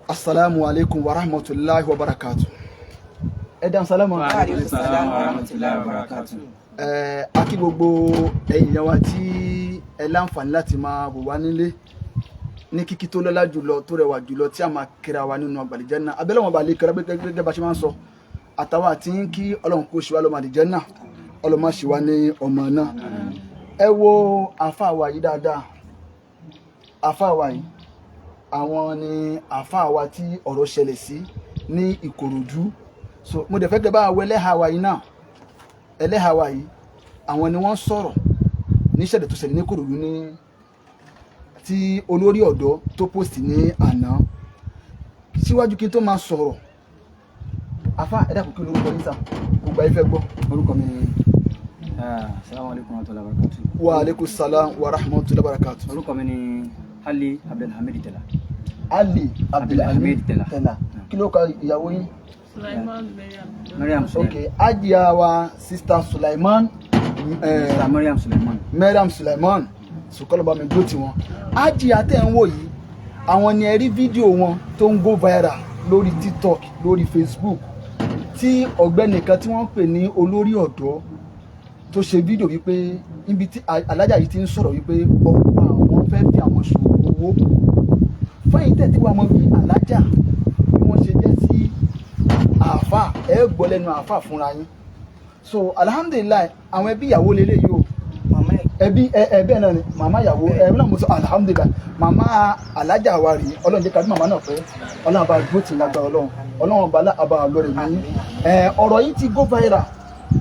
Asalaamu alaykum wa rahmatulahi wa barakatu. Ẹ dáhùn sálámù. Wa alaikum salam wa rahmatullahi wa barakatuh. Ẹ a kí gbogbo ẹ̀yin ìyá wa tí ẹ láǹfààní láti máa wò wá nílé ní kíkí tó lọ́lá jùlọ, tó rẹwà jùlọ, tí a máa kíra wa nínú àgbàlìjẹ́ náà. Abẹ́lẹ́ wọn bá lè kẹ́rẹ́ gẹ́gẹ́ bá ṣe máa ń sọ àtàwọn àti ń kí Ọlọ́run kó ṣe wá lọ́mọ àlìjẹ́ náà, Ọlọ́run má ṣe wá ní ọmọ náà. Ẹ wo àáfàá wa yìí dáadáa. Àáfàá wa yìí, àwọn ni àáfàá wa tí ọ̀rọ̀ ṣẹlẹ̀ sí ní Ìkòròdú. So mo dẹ̀ fẹ́ kẹ́ bá wa wọ ẹlẹ́hàá wa yìí náà. Ẹlẹ́hàá wa yìí, àwọn ni wọ́n sọ̀rọ̀ níṣẹ̀lẹ̀ tó ṣẹlẹ̀ ní Ìkòròdú ní tí olórí ọ̀dọ́ tó post ní àná. Síwájú kí n tó máa sọ̀rọ̀, àfá, ẹ dákun, kí lórúkọ yín sà? Gbogbo ayé fẹ́ gbọ́. Orúkọ mi ni assalamu alaikum wa rahmatullahi wa barakatuh. Wa aleykum salam wa rahmatullahi wa barakatuh. Orúkọ mi ni Ali Abdulhamid Tela. Ali Abdulhamid Abdulhamid Tela. Tela. Kí ló kọ ìyàwó yín? Sulaiman Mariam. Mariam Suleiman. Ok, ajiya wa, Sister Sulaiman, Sister Mariam Suleiman. Mariam Sulaiman sùkọ́lọ́ba mi dúró tiwọn. Ajiya tẹ̀ ń wò yìí, àwọn ni ẹ rí fídíò wọn tó ń go viral lórí TikTok, lórí Facebook, tí ọ̀gbẹ́ni kan tí wọ́n ń pè ní olórí ọ̀dọ́ tó ṣe fídíò wípé níbi tí alájà yìí ti ń sọ̀rọ̀ wípé ọkọ àwọn fẹ́ fi àwọn ṣòwò owó. Fẹ́yìn tẹ̀ tí wàá mọ bí alájà bí wọ́n ṣe jẹ́ sí àáfà, ẹ gbọ́ lẹ́nu àáfà fúnra yín. So alhamdulillahi, àwọn ẹbí ìyàwó lélẹ́yìí o, ẹbí ẹ ẹ bẹ́ẹ̀ náà ni màmá ìyàwó ẹ náà. Mo sọ alhamdulillahi, màmá alájà wa rèé. Ọlọ́run jẹ́ ká bí màmá náà pẹ́. Ọlọ́run bá dúró tì í lágbára Ọlọ́run. Ọlọ́run bá àbá lọ́rẹ̀ mí. Ẹ ọ̀rọ̀ yìí ti go viral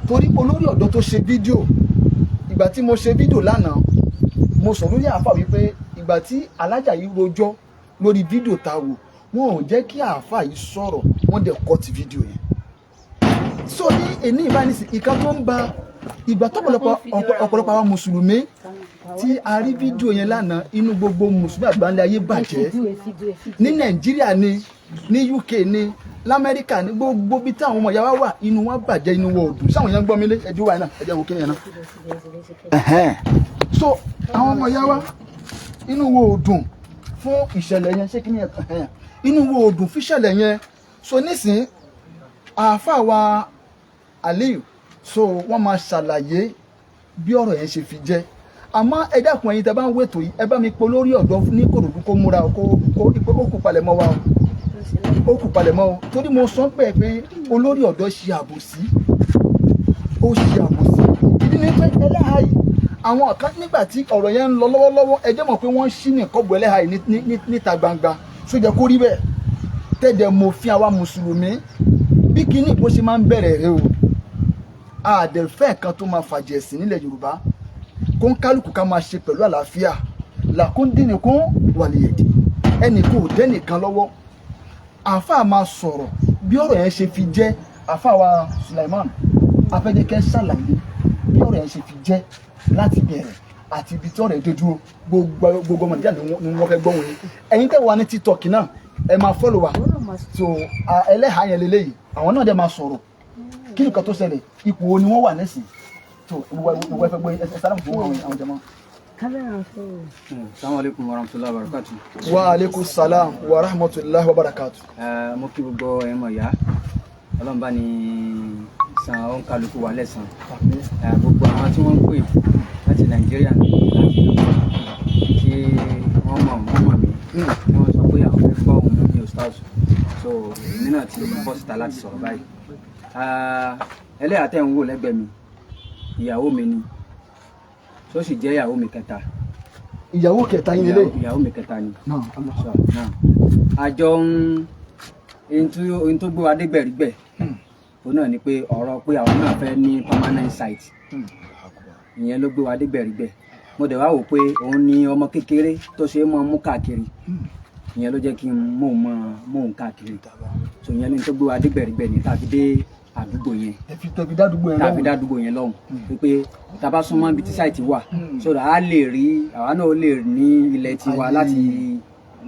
torí olórí ọ̀dọ́ tó ṣe fídíò. Ìgbà tí mo ṣe fídíò lánàá, mo sọ lórí àáfà wípé ìgbà tí alájà yìí rojọ́ lórí fídíò tá a wò, wọn ò jẹ́ kí àáfà yìí sọ̀rọ̀, wọ́n dẹ̀ cut fídíò yẹn. So ní èní ìbánisí ìkan tó ń ba ìgbà tọ́pọ̀lọpọ̀ ọ̀pọ̀lọpọ̀ àwọn mùsùlùmí tí a rí fídíò yẹn lánàá, inú gbogbo mùsùlùmí àgbáńlé ayé bàjẹ́, ní Nàìjíríà ni, ní UK ni, lamẹ́ríkà ní, gbogbo bí táwọn ọmọ ìyá wa wà, inú wọn bàjẹ́, inú wọn ò dùn. Sáwọn yẹn ń gbọ́ mi lé ẹjú wa náà, ẹ jẹ́ wo kéèyàn náà. Ẹ̀hẹ́n. So àwọn ọmọ ìyá wa, inú wọn ò dùn fún ìṣẹ̀lẹ̀ yẹn. Ṣé kí ni ẹ̀hẹ́n. Inú wọn ò dùn fún ìṣẹ̀lẹ̀ yẹn. So nísìn, àáfàá wa Aliyu, so wọ́n máa ṣàlàyé bí ọ̀rọ̀ yẹn ṣe fi jẹ́. Àmọ́ ẹ dákun, ẹ̀yin tẹ́ bá ń wètò yìí, ẹ bá mi pe olórí ọ̀dọ́ ní Ìkòròdú kó múra o, kó ó kù palẹ̀mọ́ wa o, ó kù palẹ̀mọ́ o, torí mo sọ pé olórí ọ̀dọ́ ṣe àbòsí, ó ṣe àbòsí. Ìdí ni pé ẹlẹ́hàá yìí, àwọn kan nígbà tí ọ̀rọ̀ yẹn ń lọ lọ́wọ́lọ́wọ́, ẹ jẹ́ mọ̀ pé wọ́n ṣí ní kọ́bù ẹlẹ́hàá yìí níta gbangba. Só jẹ́ kó rí bẹ́ẹ̀? Tẹ́jẹ̀ mọ̀ fi àwa mùsùlùmí bí kíní bó ṣe máa ń bẹ̀rẹ̀ rẹ o. Àdẹ̀fẹ́ kan tó máa fàjẹ̀ sí nílẹ̀ Yorùbá, kó ń kálukú ká máa ṣe pẹ̀lú àlàáfíà. Làkúndínníkún wàlìyẹ̀dì, ẹnì kò dẹ́nìkan lọ́wọ́. Àáfàá máa sọ̀rọ̀ bí ọ̀rọ̀ yẹn ṣe fi jẹ́. Àáfàá wa Sulaiman, afẹ́jẹ́kẹ́ ṣàlàyé bí ọ̀rọ̀ yẹn ṣe fi jẹ́ láti bẹ̀rẹ̀ àti ibi tí ọ̀rọ̀ yẹn dé dúró. Gbogbo gbogbo ọmọ Nàìjíríà ni wọ́n fẹ́ gbọ́ wọn yín. Ẹ̀yin tẹ́ wà ní TikTok náà, ẹ máa follow wa. So ẹlẹ́hàá yẹn lélẹ́yìí, àwọn náà dẹ̀ máa sọ̀rọ̀ kí nìkan tó ṣẹlẹ̀, ipò wo ni wọ́n wà nísìn. So gbogbo ẹ fẹ́ gbọ́. Ẹ sálámù fún àwọn jàmá. Assalamu alaikum wa rahmatullahi wa barakatuh. Wa aleykum salam wa rahmatulahi wa barakatu. Mo kí gbogbo ẹ̀mọ̀ ìyá. Ọlọ́run bá ní san òǹkàlùkù wa lẹ́san. Gbogbo àwọn tí wọ́n ń pè láti Nàìjíríà, láti ìlú tí wọ́n mọ̀ mí, tí wọ́n sọ pé àwọn fẹ́ gbọ́ òun ní ustaz. So èmi náà ti bọ́ síta láti sọ̀rọ̀ báyìí. Ẹlẹ́yà tẹ̀ ń wò lẹ́gbẹ̀ẹ́ mi, ìyàwó mi ni, tó sì jẹ́ ìyàwó mi kẹta. Ìyàwó kẹta yín lélẹ̀? Ìyàwó mi kẹta ni. Náà. So, náà àjọ ń ohun tó gbé wa dé gbẹ̀rígbẹ̀, òun náà ni pé ọ̀rọ̀ pé àwọn náà fẹ́ ní permanent site, ìyẹn ló gbé wa dé gbẹ̀rígbẹ̀. Mo dẹ̀ wá wò pé òun ni ọmọ kékeré tó ṣe é mọ́ mú káàkiri, ìyẹn ló jẹ́ kí n mú òun mọ́ mú òun káàkiri. So ìyẹn ní tó gbé wa dé gbẹ̀rígbẹ̀ ní tàbí dé àdúgbò yẹn. Ẹ fi tẹbi dádúgbò yẹn tàbí lọ́hùn. Dádúgbò yẹn lọ́hùn, wípé tá a bá súnmọ́ ibi tí site wà, so that a lè rí, àwa náà lè ní ilẹ̀ tiwa láti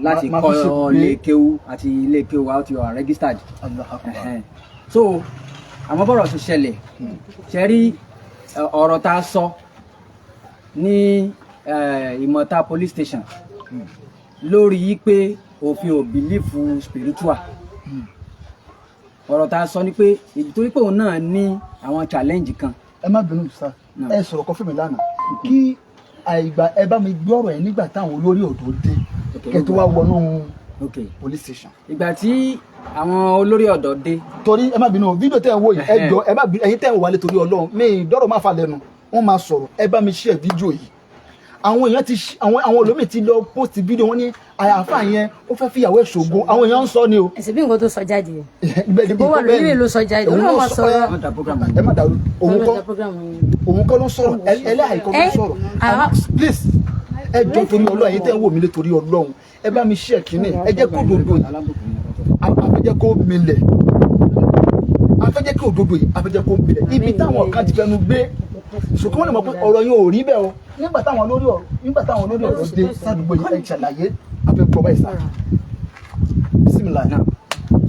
máa fi ṣe kọ́ gbé. Ilé kéwú àti ilé kéwú wa ó ti wà registered. Allahu Akbar. Ẹ̀hẹ́n. So àwọn bọ́rọ̀ ṣe ṣẹlẹ̀, ṣe rí ọ̀rọ̀ tá a sọ ní Ìmọ̀ta police station lórí yí pé Òfin ò believe spiritual. Ọ̀rọ̀ tá a sọ ni pé torí pé òun náà ní àwọn challenge kan. Ẹ má bínú sá. No. Ẹ sọ̀rọ̀ kan fún mi lánàá kí àìgbà ẹ bá mi gbé ọ̀rọ̀ yẹn nígbà táwọn olórí ọ̀dọ́ dé, kẹ́ tó wá wọnú police station. Ìgbà tí àwọn olórí ọ̀dọ́ dé, Torí ẹ má bínú, fídíò tẹ́ ẹ ń wò yìí, ẹ jọ, ẹ má bínú, ẹ̀yin tẹ́ ẹ ń wálé, torí Ọlọ́run mi dọ́rọ̀ má fa lẹ́nu, wọ́n máa sọ̀rọ̀. Ẹ bá mi share fídíò yìí. Àwọn èèyàn ti àwọn olómi ti lọ post fídíò wọn ní àyàfà yẹn, ó fẹ́ fìyàwó ẹ̀ ṣògo. Àwọn èèyàn ń sọ ni o. Ẹ̀sìn bí nǹkan tó sọ jáde. Bẹ́ẹ̀ ni. Bó wà lórí ló sọ jáde, òun náà máa sọ̀rọ̀. Wọ́n ta program. Ẹ má dàrú, òun kọ́. Ló program yẹn. Òun kọ́ ló ń sọ̀rọ̀, ẹlẹ́hàá kọ́ ló ń sọ̀rọ̀. Please, ẹ jọ, torí Ọlọ́run, ẹ̀yin tẹ́ ń wò mí lé, torí Ọlọ́run, ẹ bá mi share kínní. Ẹ jẹ́ kó òdodo yìí, a fẹ́ jẹ́ kó milẹ̀, a fẹ́ jẹ́ kí òdodo yìí, a fẹ́ jẹ́ kó milẹ̀ ibi táwọn kan ti fẹnu gbé sòkè. Wọ́n lè mọ̀ pé ọ̀rọ̀ yẹn ò rí bẹ́ẹ̀ o. Nígbà táwọn olórí ọ̀rọ̀ dé sádùúgbò yìí, ẹ ṣàlàyé, a fẹ́ gbọ́ báyìí sá. Bismillah. Náà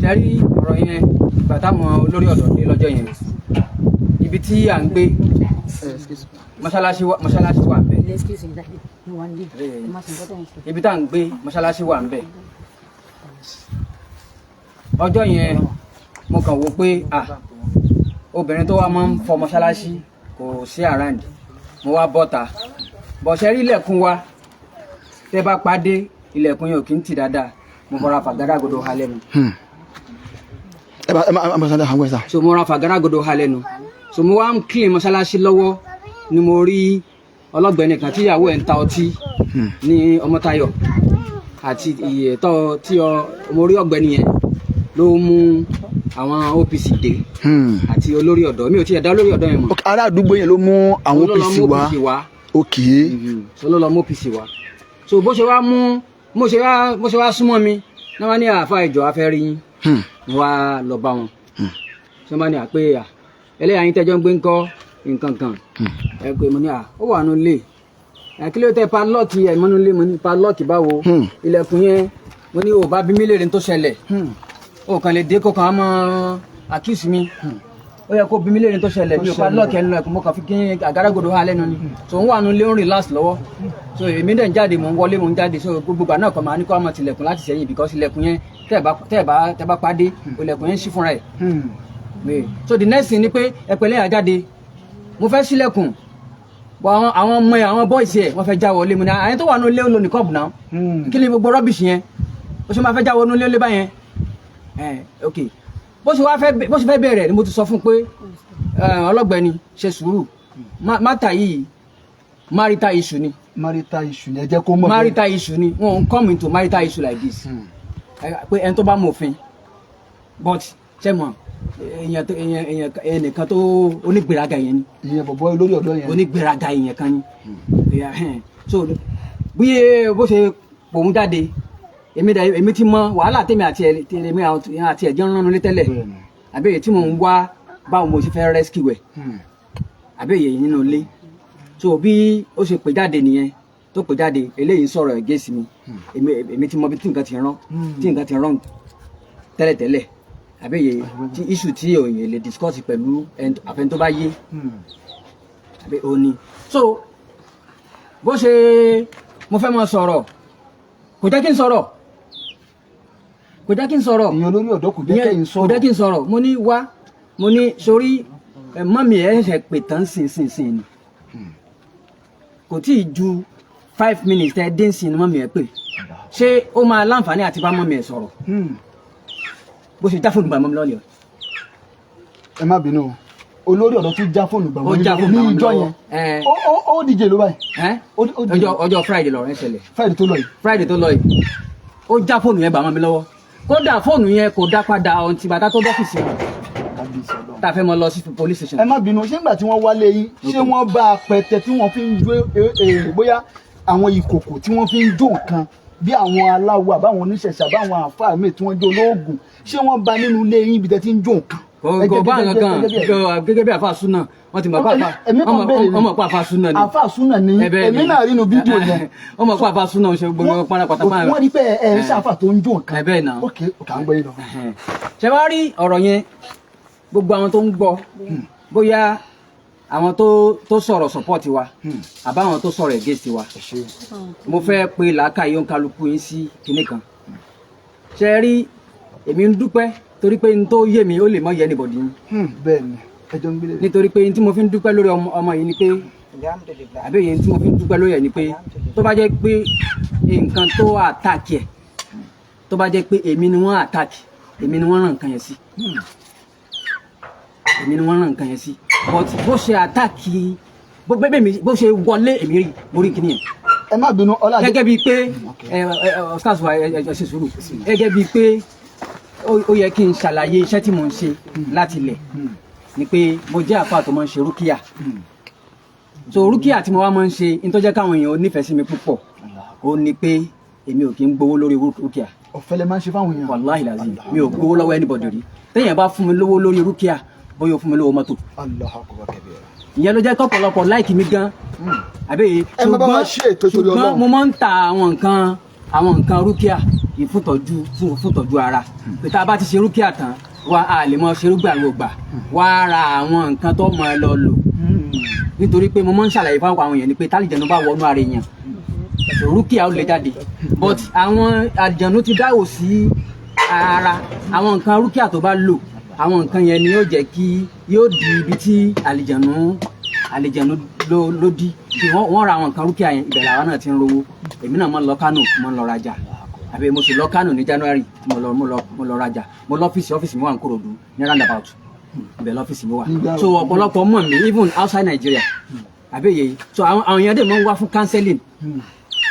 ṣe rí ọ̀rọ̀ yẹn, ìgbà táwọn olórí ọ̀dọ́ dé lọ́jọ́ yẹn, ibi tí à ń gbé, mọ́ṣáláṣí wà ń bẹ̀. Ilé excuse me daddy, mo wà nílé. Ẹ má sọ nǹkan tó ń sọ. Ibi tá à ń gbé, mọ́ṣáláṣí wà ń bẹ̀. Ọjọ́ yẹn, mo kàn wò pé ah, obìnrin tó wá máa ń fọ mọ́ṣáláṣí kò sí around. Mo wá bọ́ta bọ̀ṣẹ́ rí ilẹ̀kùn wa, tẹ́ bá pàdé ilẹ̀kùn yẹn ò kí ń tì dáadáa. Mo fọra fàgádágodo ha lẹ́nu. Ẹ bá sáré àwọn ẹ̀ sá. So mo ra fàgádágodo ha lẹ́nu. So mo wá ń clean mọ́ṣáláṣí lọ́wọ́ ni mo rí ọlọ́gbẹ́ni kan tíyàwó ẹ̀ ń ta ọtí ní Ọmọ́táyọ̀ àti ìyẹ̀tọ́ tí ọ. Mo rí ọ̀gbẹ́ni yẹn ló mú àwọn OPC dé àti olórí ọ̀dọ́. Mi ò tiẹ̀ dá olórí ọ̀dọ́ yẹn mọ̀. Ará àdúgbò yẹn ló mú àwọn Òun ló lọ OPC mú wá? OPC wá. So ló lọ mú OPC wá. So bó ṣe wá mú, bó ṣe wá súnmọ́ mi náà, wá ní àáfà, ìjọ afẹ́ rí yín. Mo wá lọ bá wọn. Ṣé wọ́n bá ní àpé à ẹlẹ́yà yín tẹ́jọ́ ń gbé ńkọ́ nǹkan kan ẹ pé mo ní à ó wà nù lé ẹ, kí ló tẹ padlock ẹ mọ́nú lé? Mo ní padlock báwo? Ilẹ̀kùn yẹn, mo ní ò bá bí mí léèrè tó ṣẹlẹ̀, ó kàn lè dé kó kàn á mọ́ accuse mi. Ó yẹ kó bí mí léèrè tó ṣẹlẹ̀. Mi ò padlock ẹ nínú ẹ̀kọ́, mo kàn fi kí àgádágodo hà lẹ́nu ni. So ń wà nù lé, ń relax lọ́wọ́. So èmi dẹ̀ ń jáde, mò ń wọlé, mò ń jáde. So gbogbo ìgbà náà kàn máa ní kó máa tilẹ̀kùn láti sẹ́yìn, because ilẹ̀kùn yẹn, tẹ́ bá pàdé, ilẹ̀kùn yẹn ń ṣí fúnra ẹ̀. So the next thing ni pé ẹpẹ̀lẹ́ àjáde, mo fẹ́ ṣílẹ̀kùn bọ, àwọn ọmọ ẹ, àwọn boys ẹ, wọ́n fẹ́ já wọlé. Mu ní àyẹn tó wà nínú ilé ó lò ní kọ́ọ̀bù náà. Kí ni gbogbo rubbish yẹn? Ó ṣe máa fẹ́ já wọnú ilé báyẹn ẹ? Ok, bó ṣe fẹ́ bẹ̀rẹ̀ ni mo ti sọ fún pé ọlọ́gbẹ́ni, ṣe sùúrù. Matter yìí, marital issue ni. Marital issue ni, ẹ jẹ́ kó mọ̀ bẹ́ẹ̀. Marital issue ni. Wọn ń come into marital issue like this. Pé ẹni tó bá mọ òfin, but ṣe mọ èèyàn tó èèyàn èèyàn ẹnìkan tó onígbèraga yẹn ni. Ìyẹn bọ̀bọ̀ olórí ọ̀dọ́ yẹn. Onígbèraga èèyàn kan ni. So bí bó ṣe pòun jáde, èmi dẹ̀ èmi ti mọ wàhálà tèmi àti ẹ, tèmi àti ẹ̀ jẹ́ ń ránnu lé tẹ́lẹ̀, àbí èyí tí mò ń wá, báwo mo ṣe fẹ́ rescue ẹ̀, àbí èyí nínú ilé. So bí ó ṣe pè jáde nìyẹn, tó pè jáde, eléyìí ń sọ̀rọ̀ against mi. Èmi ti mọ bí tí nǹkan ti rán, tí nǹkan ti rán tẹ́lẹ̀tẹ́lẹ̀, àbí èyí tí issue tí òyìn lè discuss pẹ̀lú àfẹn tó bá yé, àbí òní. So bó ṣe mo fẹ́ mọ sọ̀rọ̀, kò jẹ́ kí n sọ̀rọ̀, kò jẹ́ kí n sọ̀rọ̀. Ìyẹn olórí ọ̀dọ́ kò jẹ́ kẹ́yìn Kò jẹ́ sọ̀rọ̀. Kí n sọ̀rọ̀. Mo ní wá, mo ní sórí ẹ, mummy ẹ ṣẹ̀ṣẹ̀ pè tán sìn ni, kò tí ì ju 5 minutes tẹ dé sìn ni mummy ẹ pè. Ṣé ó máa láǹfààní àti bá mummy ẹ sọ̀rọ̀? Bó ṣe já fóònù gbà mọ́ mi lọ́ọ̀lì. Ẹ má bínú o, olórí ọ̀dọ́ tún já fóònù gbà Ó wọ́n já fóònù ní gbà mọ́ mi ìjọ lọ́wọ́. yẹn. Ẹ. Ó díje ló báyìí. Ẹ́. Ó díje. Ọjọ́ Friday lọ̀rọ̀ ẹ ṣẹlẹ̀. Friday tó lọ yìí. Friday tó lọ yìí, ó já fóònù yẹn gbà mọ́ mi lọ́wọ́. Kódà fóònù yẹn kò dá padà ọ̀hún tìgbà tá tó dọ́fíìsì wọn, Kábíyèsí Ọlọ́run. tá a fẹ́ mọ lọ sí police station. Ẹ má bínú, ṣé nígbà tí wọ́n wálé yín, ṣé wọ́n bá apẹtẹ tí wọ́n fi ń jó bóyá àwọn ìkòkò tí wọ́n fi ń jó nǹkan bí àwọn aláwo àbáwọn oníṣẹ̀ṣẹ̀ àbáwọn àáfàá míì tí wọ́n jó olóògùn, ṣé wọ́n bá nínú ilé yín ibi tẹ́ ti ń jó nǹkan? Kò Ẹ kò jẹ́ bá gẹ́gẹ́ nǹkan gẹ́gẹ́ bí kan. Gẹ́gẹ́ bí àfa súnà, wọ́n ti mọ̀ pé àfa Èmi kàn béèrè ni. wọ́n mọ̀ pé àfa súnà ni. Àáfàá súnà ni. Ẹ bẹ́ẹ̀ Èmi ni. náà rí inú fídíò yẹn. Wọ́n mọ̀ pé àfa súnà ń ṣe gbogbo pátápátá. Wọ́n rí pé ẹ ń ṣàfà tó ń jó nǹkan. Ẹ bẹ́ẹ̀ náà. Ok, à ń gbọ́ yín lọ. Ṣe wá rí ọ̀rọ̀ yẹn, gbogbo àwọn tó ń gbọ́, bóyá àwọn tó sọ̀rọ̀ support wa àbáwọn tó sọ̀rọ̀ against wa, Ẹ ṣé. mo fẹ́ pe làákàyè òǹkálukú yín sí kinní kan. Ṣe rí, èmi ń dúpẹ́ torí pé n tó yé mi, ó lè mọ yẹ anybody yín. Bẹ́ẹ̀ ni, ẹjọ́ ń gbélé. Nítorí pé n tí mo fi ń dúpẹ́ lórí ọmọ yìí ni pé, àbí èyí tí mo fi ń dúpẹ́ lórí ẹ̀ ni pé, tó bá jẹ́ pé nǹkan tó attack ẹ̀, tó bá jẹ́ pé èmi ni wọ́n attack, èmi ni wọ́n ràn nǹkan yẹn sí, èmi ni wọ́n ràn nǹkan yẹn sí. But bó ṣe attack, bó bẹ́ẹ̀ mi, bó ṣe wọlé, èmi rí, mo rí kíní yẹn. Ẹ má bínú, ọlá. Gẹ́gẹ́ bíi pé ẹ ẹ stars wa, ẹ ẹ ṣe sùúrù. Gẹ́gẹ́ bíi pé ó yẹ kí n ṣàlàyé iṣẹ́ tí mò ń ṣe láti ilẹ̀ ni pé mo jẹ́ àfáà tó máa ń ṣe rúkìá. So rúkìá tí mo wá máa ń ṣe, ní tó jẹ́ káwọn èèyàn nífẹ̀ẹ́ sí mi púpọ̀, ó ní pé èmi ò kí ń gbowó lórí rúkìá. Ọ̀fẹ́ lẹ máa ń ṣe fáwọn èèyàn. Wàláhì làzim, mi ò gbowó lọ́wọ́ anybody rí. Téèyàn bá fún mi lówó lórí rúkìá, bóyá ó fún mi lówó mọ́tò. Allahu akbar kabira. Ìyẹn ló jẹ́ kọ́pọ̀lọpọ̀ like mi gan, àbí? Ẹ má bá wa ṣe ètò torí Ṣùgbọ́n Ọlọ́run. mo máa ń ta àwọn nǹkan rúkìá ìfúntọ́jú, fún ìtọ́jú ara, pé tá a bá ti ṣe rúkìá tán wa, a lè mọ ṣe rúgbà gbogbo wá ra àwọn nǹkan tó mọ ẹ lọ lò, nítorí pé mo máa ń ṣàlàyé fáwọn àwọn èèyàn ni pé tálìjẹ̀nu bá wọnú ara èèyàn, rúkìá ó lè jáde, but àwọn àlìjẹ̀nu ti dáwò sí ara, àwọn nǹkan rúkìá tó bá lò, àwọn nǹkan yẹn ni yóò jẹ́ kí yóò di ibi tí àlìjẹ̀nu ló di tí wọ́n ra àwọn nǹkan rúkìá yẹn. Ibẹ̀ làwọn náà ti ń rówó. Èmi náà máa ń lọ Kánò, máa ń lọ rajà, àbí mo sì lọ Kánò ní January tí mo lọ rajà. Mo lọ́fíìsì, ọ́fíìsì mi wà ní Kòròdú ní roundabout, ibẹ̀ lọ́fíìsì mi wà. So ọ̀pọ̀lọpọ̀ mọ̀ mí even outside Nigeria, àbí èyí. So àwọn èèyàn dẹ̀ máa ń wá fún counseling,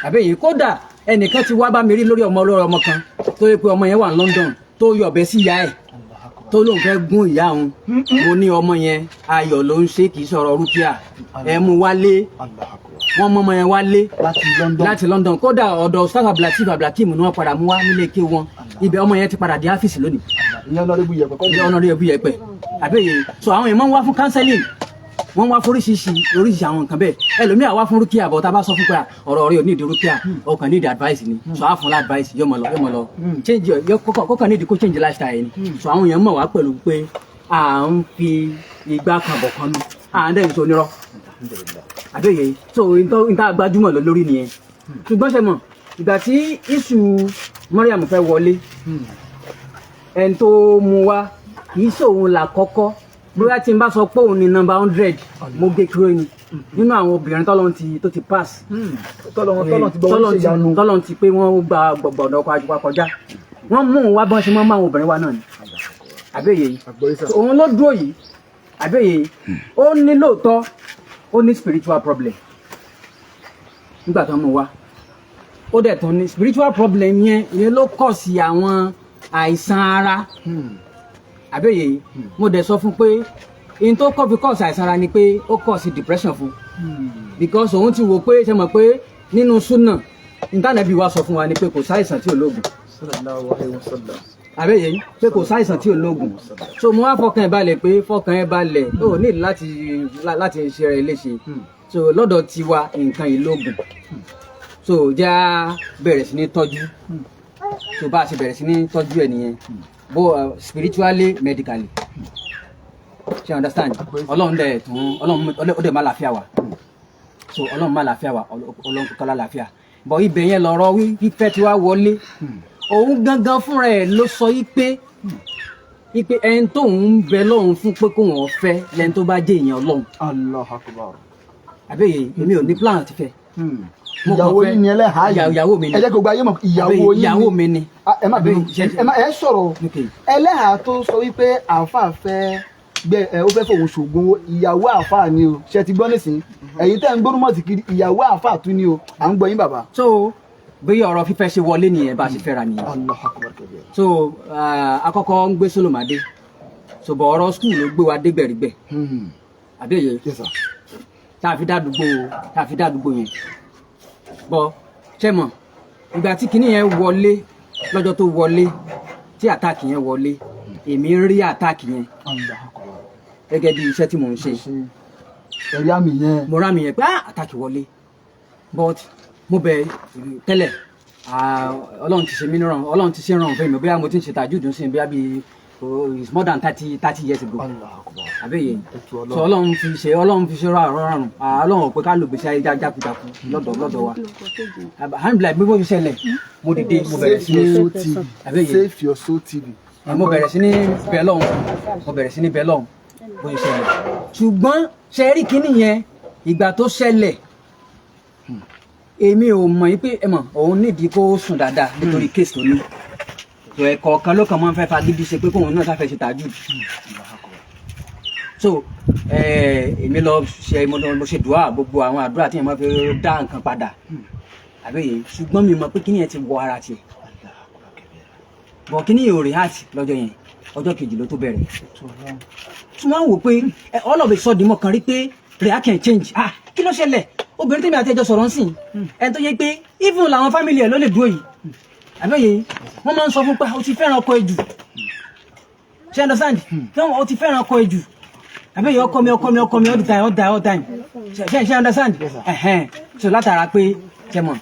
àbí èyí. Kódà ẹnìkan ti wá bá mi rí lórí ọmọ, lórí ọmọ kan tó yẹ pé ọmọ yẹn wà ní London, tó yọ ọ̀bẹ sí ìyá ẹ̀, tó lóun fẹ́ gún ìyá òun. Mo ní ọmọ yẹn, ayọ̀ ló ń ṣe, kì í sọ̀rọ̀ rúkìá, ẹ mú wálé. Allahu akbar. Wọ́n mú ọmọ yẹn wálé. Láti London. Láti London. Kódà ọ̀dọ̀ Ustaz Abdulateef Abdulhakeem ni wọ́n padà mú wá nílé ké wọn. Ibẹ̀ ọmọ yẹn ti padà di áfíìsì lónìí. Ìyẹn lọ́rẹ́bù yẹpẹ̀ kọ́. Ní ọ̀nà rẹ̀ bí yẹpẹ̀, àbẹ́yẹ. So àwọn èèyàn máa ń wá fún counseling, wọ́n wá fún oríṣiríṣi oríṣiríṣi àwọn nǹkan bẹ́ẹ̀. Ẹlòmíà wá fún rúkìá bọ̀, tá a bá sọ fún pé ọ̀rọ̀ rẹ̀ ò ní ìdí rúkìá, ọkàn ní ìdí advice ni, so á fún advice, yóò mọ̀ lọ, yóò mọ̀ lọ change, yóò kọ́kàn ní ìdí kó change lifestyle ni. So àwọn èèyàn mọ̀ wá pẹ̀lú pé à ń fi igbá kan bọ̀ kan nú, à ń dẹ̀ ń sọ onírọ́, àbẹ́yẹ. So nta gbajúmọ̀ lọ lórí nìyẹn. Ṣùgbọ́n ṣe mọ̀, ìgbà tí issue Mariam fẹ́ wọlé, ẹni tó mú wá kì í ṣòun là kọ́kọ́. Bóyá tí n bá sọ pé òun ni number 100, mo gé kúrò ní nínú àwọn obìnrin tọ́lọ́run ti tó ti pass. Tọ́lọ́run ti gbọ́ wọ́n ṣe ìyanu. Tọ́lọ́run ti pé wọ́n gba gbọ̀gbọ̀dọ̀ ọkọ̀ àjùpá kọjá, wọ́n mú un wá bọ́n ṣe mọ́ máa obìnrin wa náà ni, àbẹ́yẹ yìí. Àgbọ̀yé sà. Òun ló dúró yìí, àbẹ́yẹ yìí. Ó ní lóòótọ́ ó ní spiritual problem nígbà tó ń mú wá. Ó dẹ̀ tún ní spiritual problem yẹn, ìyẹn ló kọ̀ sí àwọn àìsàn ara, àbẹ́yẹ yìí. Mo dẹ̀ sọ fún pé in tó kọ́ fi kọ̀ sí àìsàn ara ni pé ó kọ̀ sí depression fún, because òun ti wò pé, ṣe mọ̀ pé nínú súnà, ìtànàbí wa sọ fún wa ni pé kò sáìsàn tí ò lóògùn. Sallallahu alaihi wasallam. Àbẹ́yẹ yìí, pé kò sáìsàn tí ò lóògùn. So mo wá fọkàn ẹ̀ balẹ̀ pé fọkàn ẹ̀ balẹ̀, ó ní láti ṣe rẹ̀ léṣe. So lọ́dọ̀ tiwa, nǹkan yìí lóògùn, so já bẹ̀rẹ̀ sí ní tọ́jú. So bá a ṣe bẹ̀rẹ̀ sí ní tọ́jú ẹ̀ nìyẹn, bó spiritually, medically, ṣe understand? Ọlọ́run dẹ̀ tún, Ọlọ́run ó dẹ̀ má láàfíà wa. So Ọlọ́run má láàfíà wa, Ọlọ́run kọ́lá láàfíà bọ̀. Ibẹ̀ yẹn lọ̀rọ̀ fífẹ́ tí wàá wọlé. Òun gangan fúnra ẹ̀ ló sọ yí pé ẹni tóun ń bẹ lọ́hùn fún pé kóun ọ̀fẹ́ lẹ́ni tó bá jẹ́ èèyàn Ọlọ́run. Allahu akbar. Àbẹ́yẹ, èmi ò ní plan àti fẹ́. Mo kàn Ìyàwó yín ni ẹlẹ́hàá yìí. Ìyàwó mi ni. Ẹ jẹ́ kó gba ayé mọ̀, ìyàwó yín ni. Ìyàwó mi ni. Ah, ẹ má bínú. Àbẹ́yẹ, Ẹ má ẹ sọ̀rọ̀. Okay. Ẹlẹ́hàá tó sọ wípé àáfàá fẹ́ gbẹ ẹ, ó fẹ́ fòun ṣògùn owó, ìyàwó àáfàá ni o. Ṣe ti gbọ́ nísìnyí? Ẹ̀yin tẹ́ ń gbórúmọ̀ sí kiri, ìyàwó àáfàá tún ni o. À ń gbọ́ yín, bàbá. So bí ọ̀rọ̀ fífẹ́ ṣe wọlé nìyẹn, bá a ṣe fẹ́ra nìyẹn. Allahu akbar kabir. So akọ́kọ́ ń gbé Solomade, so bọ̀ ọ̀rọ̀ school ló gbé wa dé gbẹ̀rígbẹ̀, àbẹ́yẹ. Yes, sir. Tá a fi dádúgbò yẹn bọ, ṣe mọ̀, ìgbà tí kinní yẹn wọlé, lọ́jọ́ tó wọlé, tí attack yẹn wọlé, èmi ń rí attack yẹn Allahu akbar. gẹ́gẹ́ bí iṣẹ́ tí mò ń ṣe. Ẹ̀rí àmì yẹn. Mo rá mi yẹn pé ah, attack wọlé, but mo bẹ̀ tẹ́lẹ̀, ah, Ọlọ́run ti ṣe mí ràn, Ọlọ́run ti ṣe ràn fún mi. Bóyá mo ti ń ṣe tàjúdù sí, bóyá bíi So it's more than 30 years ago. Allahu Akbar. Àbẹ́yẹ. Ètò Ọlọ́run. So Ọlọ́run fi ṣe rọrùn. Ọlọ́run ò pé ká lò gbèsè ayé jákujáku lọ́dọ̀ wa. Alhamdulillahi, bí wọ́n fi ṣẹlẹ̀, mo dìde, mo bẹ̀rẹ̀ sí Save ní Your Soul TV. Àbẹ́yẹ. Save Your Soul TV. Mo bẹ̀rẹ̀ sí ní bẹ̀ lọ́hùn, mo bẹ̀rẹ̀ sí ní bẹ̀ lọ́hùn bó ṣe ṣẹlẹ̀. Ṣùgbọ́n ṣe rí kinní yẹn, ìgbà tó ṣẹlẹ̀, èmi ò mọ̀ yín pé ẹ mọ̀ òun nídìí kó sùn dáadáa nítorí case tó ní tó. Ẹ̀kọ́ kan ló kàn máa ń fẹ́ fagídí ṣe pé kóun náà sáfẹ́ ṣe tàjù. So èmi lọ ṣe, mo lọ mo ṣe dùá, gbogbo àwọn àdúrà tí yẹn máa fi dá nǹkan padà, àbẹ́yẹ. Ṣùgbọ́n mi mọ̀ pé kíní yẹn ti wọ ara tiẹ̀ bọ̀, kíní yẹn ò react lọ́jọ́ yẹn. Ọjọ́ kejì ló tó bẹ̀rẹ̀ tí wọ́n wò pé all of a sudden mo kàn rí pé reaction change. Ah, kí ló ṣẹlẹ̀? Obìnrin tèmi àti ẹjọ́ sọ̀rọ̀ ń sìn, ẹni tó yẹ pé even làwọn family ẹ̀ ló lè dúró yìí, àbẹ́yẹ, wọ́n máa ń sọ fún pé o ti fẹ́ràn ọkọ ẹ jù. Ṣe understand? Ṣé o ti fẹ́ràn ọkọ ẹ jù? Àbẹ́yẹ, ọkọ mi, ọkọ mi, ọkọ mi, all the time, all the time, all the time. Ṣe understand? Ẹ̀hẹ́n. So látara pé ṣe mọ̀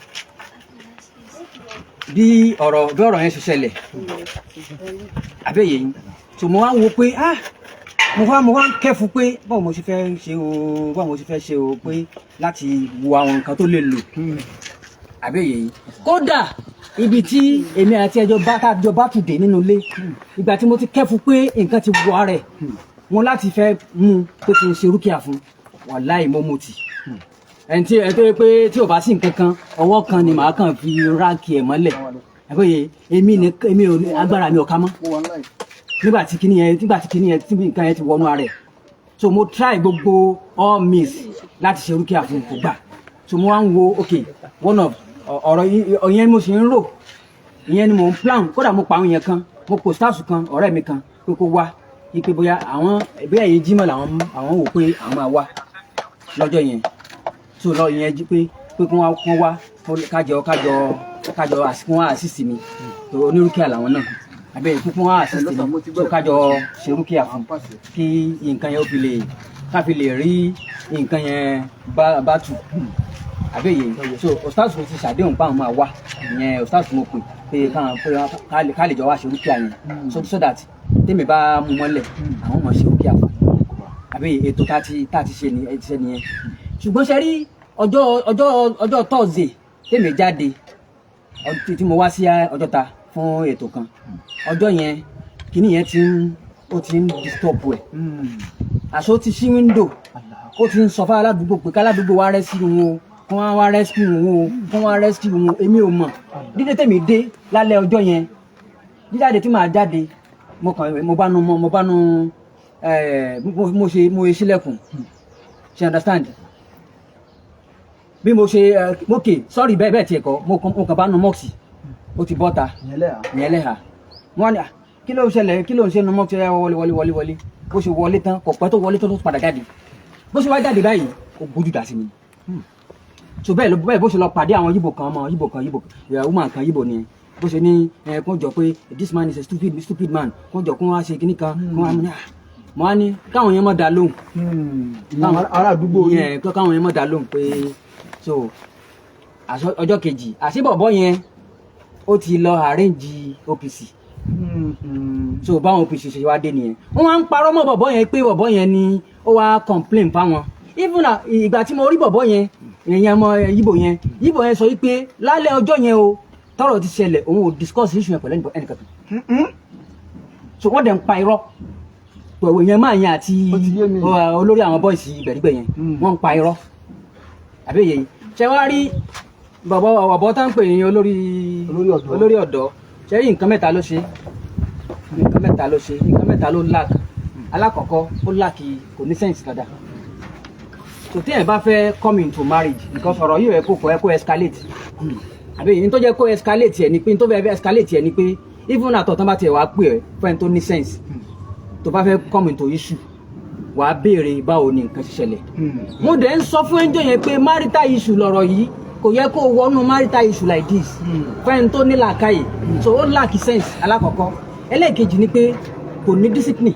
bí ọ̀rọ̀ yẹn ṣe ṣẹlẹ̀, àbẹ́yẹ yìí. So mo wá ń wo pé, ah, mo wá ń kẹ́fu pé báwo mo ṣe fẹ́ ṣe o, báwo mo ṣe fẹ́ ṣe o, pé láti wo àwọn nǹkan tó lè lò, àbẹ́yẹ yìí. Kódà ibi tí èmi àti ẹjọ́ bá tájọ bá tù dé nínú ilé, ìgbà tí mo ti kẹ́fu pé nǹkan ti wọ ara ẹ̀ wọn láti fẹ́ mú pé kí n ṣe rúkìá fún, wàláì mo mú tì. Ẹni tó yẹ pé tí ò bá sí nǹkan kan, ọwọ́ kan ni màá kàn fi rack ẹ̀ mọ́lẹ̀, àbẹ́yẹ. Èmi ní èmi ò ní agbára, mi ò ká mọ́. Mo wà láì. Nígbà tí kíní yẹn tí nǹkan yẹn ti wọnú ara ẹ̀, so mo try gbogbo all means láti ṣe rúkìá fún, kò gbà. So mo wá ń wo, okay, one of ọ̀rọ̀ ìyẹn mo sì ń rò, ìyẹn ni mò ń plan. Kódà mo pa àwọn yẹn kan, mo pò staff kan, ọ̀rẹ́ mi kan, pé kó wá ipe bóyá àwọn bóyá èyí jímọ̀ làwọn àwọn wò pé àwọn máa wá lọ́jọ́ yẹn. So lọ ìyẹn jí pé kí wọ́n wá kájọ kí wọ́n assist mi tó onírúkìá làwọn náà, àbẹ̀ kí wọ́n assist mi, so kájọ ṣe rúkìá fún kí nǹkan yẹn ó fi lè ká fi lè rí nǹkan yẹn bá tù, àbẹ̀yẹ. So ostaz ti ṣàdéhùn báwọn máa wá. Ìyẹn ostaz mo pè pé káwọn pé ká lè jọ wá ṣe rúkìá yẹn, so that tèmi bá mú mọ́lẹ̀, àwọn mọ̀ ṣe rúkìá fún, àbẹ̀yẹ. Ètò tá ti ṣe ni ẹ ti ṣe nìyẹn. Ṣùgbọ́n ṣe rí ọjọ́ Thursday tèmi jáde tí mo wá sí Ọjọ́ta fún ètò kan, ọjọ́ yẹn kíní yẹn ti ń ó ti ń disturb ẹ̀. Àṣọ ti ṣí window, ó ti ń sọ fún aládùúgbò pé káládùúgbò wá rescue wọn o, kí wọ́n wá rescue wọn o, kí wọ́n wá rescue wọn o. Èmi ò mọ̀. Dídé tèmi dé lálẹ́ ọjọ́ yẹn, jíjáde tí màá jáde, mo kàn mo bá nu ẹ mo ṣe ṣílẹ̀kùn. Ṣe understand? Bí mo ṣe ẹ ok, sorry, bẹ́ẹ̀ bẹ́ẹ̀ tiẹ̀ kọ́, mo kàn bá nu mosque, ó ti bọ́ta. Ìyẹn lẹ́yà. Ìyẹn lẹ́hà. Wọ́n ní, "Ah, kí ló ń ṣẹlẹ̀? Kí ló ń ṣe nu mosque?" Ẹ wọlé, wọlé, wọlé, wọlé. Bó ṣe wọlé tán, kò pẹ́ tó wọlé tó padà jáde. Bó ṣe wá jáde báyìí, ó gbójú dà sí mi. So bẹ́ẹ̀ ló bẹ́ẹ̀ bó ṣe lọ pàdé àwọn yíbò kan, ọmọ yíbò kan, yíbò ẹ woman kan, yíbò ni. Bó ṣe ní ẹ kó jọ pé this man is a stupid stupid man, kó jọ kó wá ṣe kíní kan, kó wá ní, ah, mo wá ní káwọn yẹn mọ̀ dá lóhùn. Ìyẹn ará àdúgbò yìí. Yẹn kó káwọn yẹn mọ̀ dá lóhùn pé so ọjọ́ kejì, àṣebọ̀bọ̀ yẹn ó ti lọ arrange OPC. So báwọn OPC ṣe wá dé nìyẹn. Wọ́n wá ń parọ́ mọ́ bọ̀bọ̀ yẹn pé bọ̀bọ̀ yẹn ni ó wá complain fáwọn. Even na ìgbà tí mo rí bọ̀bọ̀ yẹn, ìyẹn ọmọ yíbò yẹn, yíbò yẹn sọ wípé lálẹ́ ọjọ́ yẹn o tọ́rọ̀ ti ṣẹlẹ̀, òun ò discuss issue yẹn pẹ̀lú ẹnìkankan. So wọ́n dẹ̀ ń pa irọ́ pẹ̀lú ìyẹn máa yẹn àti Ó ti yé mi. Olórí àwọn boys ìgbẹ̀rígbẹ̀ yẹn. Wọ́n ń pa irọ́, àbí èyí ṣe wá rí bọ̀bọ̀ bọ̀bọ̀ tá ń pè ní olórí Olórí ọ̀dọ́. Olórí ọ̀dọ́. Ṣe rí nǹkan mẹ́ta ló ṣe, nǹkan mẹ́ta ló ṣe, nǹkan mẹ́ta ló lack. Alákọ̀ọ́kọ́, ó lack, kò ní sense dáadáa. So téèyàn bá fẹ́ come into marriage, because ọ̀rọ̀ yìí kò yẹ kó escalate, àbí èyí tó jẹ́ kó escalate ẹ̀ ni pé tó fẹ́ escalate ẹ̀ ni pé even àtọ̀ tán bá tiẹ̀ wá pè ẹ́ fún ẹni tó ní sense, tó bá fẹ́ come into issue, wàá béèrè báwo ni nǹkan ṣe ṣẹlẹ̀. Mo dẹ̀ ń sọ fún ẹjọ́ yẹn pé marital issue lọ̀rọ̀ yìí, kò yẹ kó wọnú marital issue like this fún ẹni tó ní làákàyè. So ó lack sense alákọ̀ọ́kọ́. Ẹlẹ́ẹ̀kejì ni pé kò ní discipline,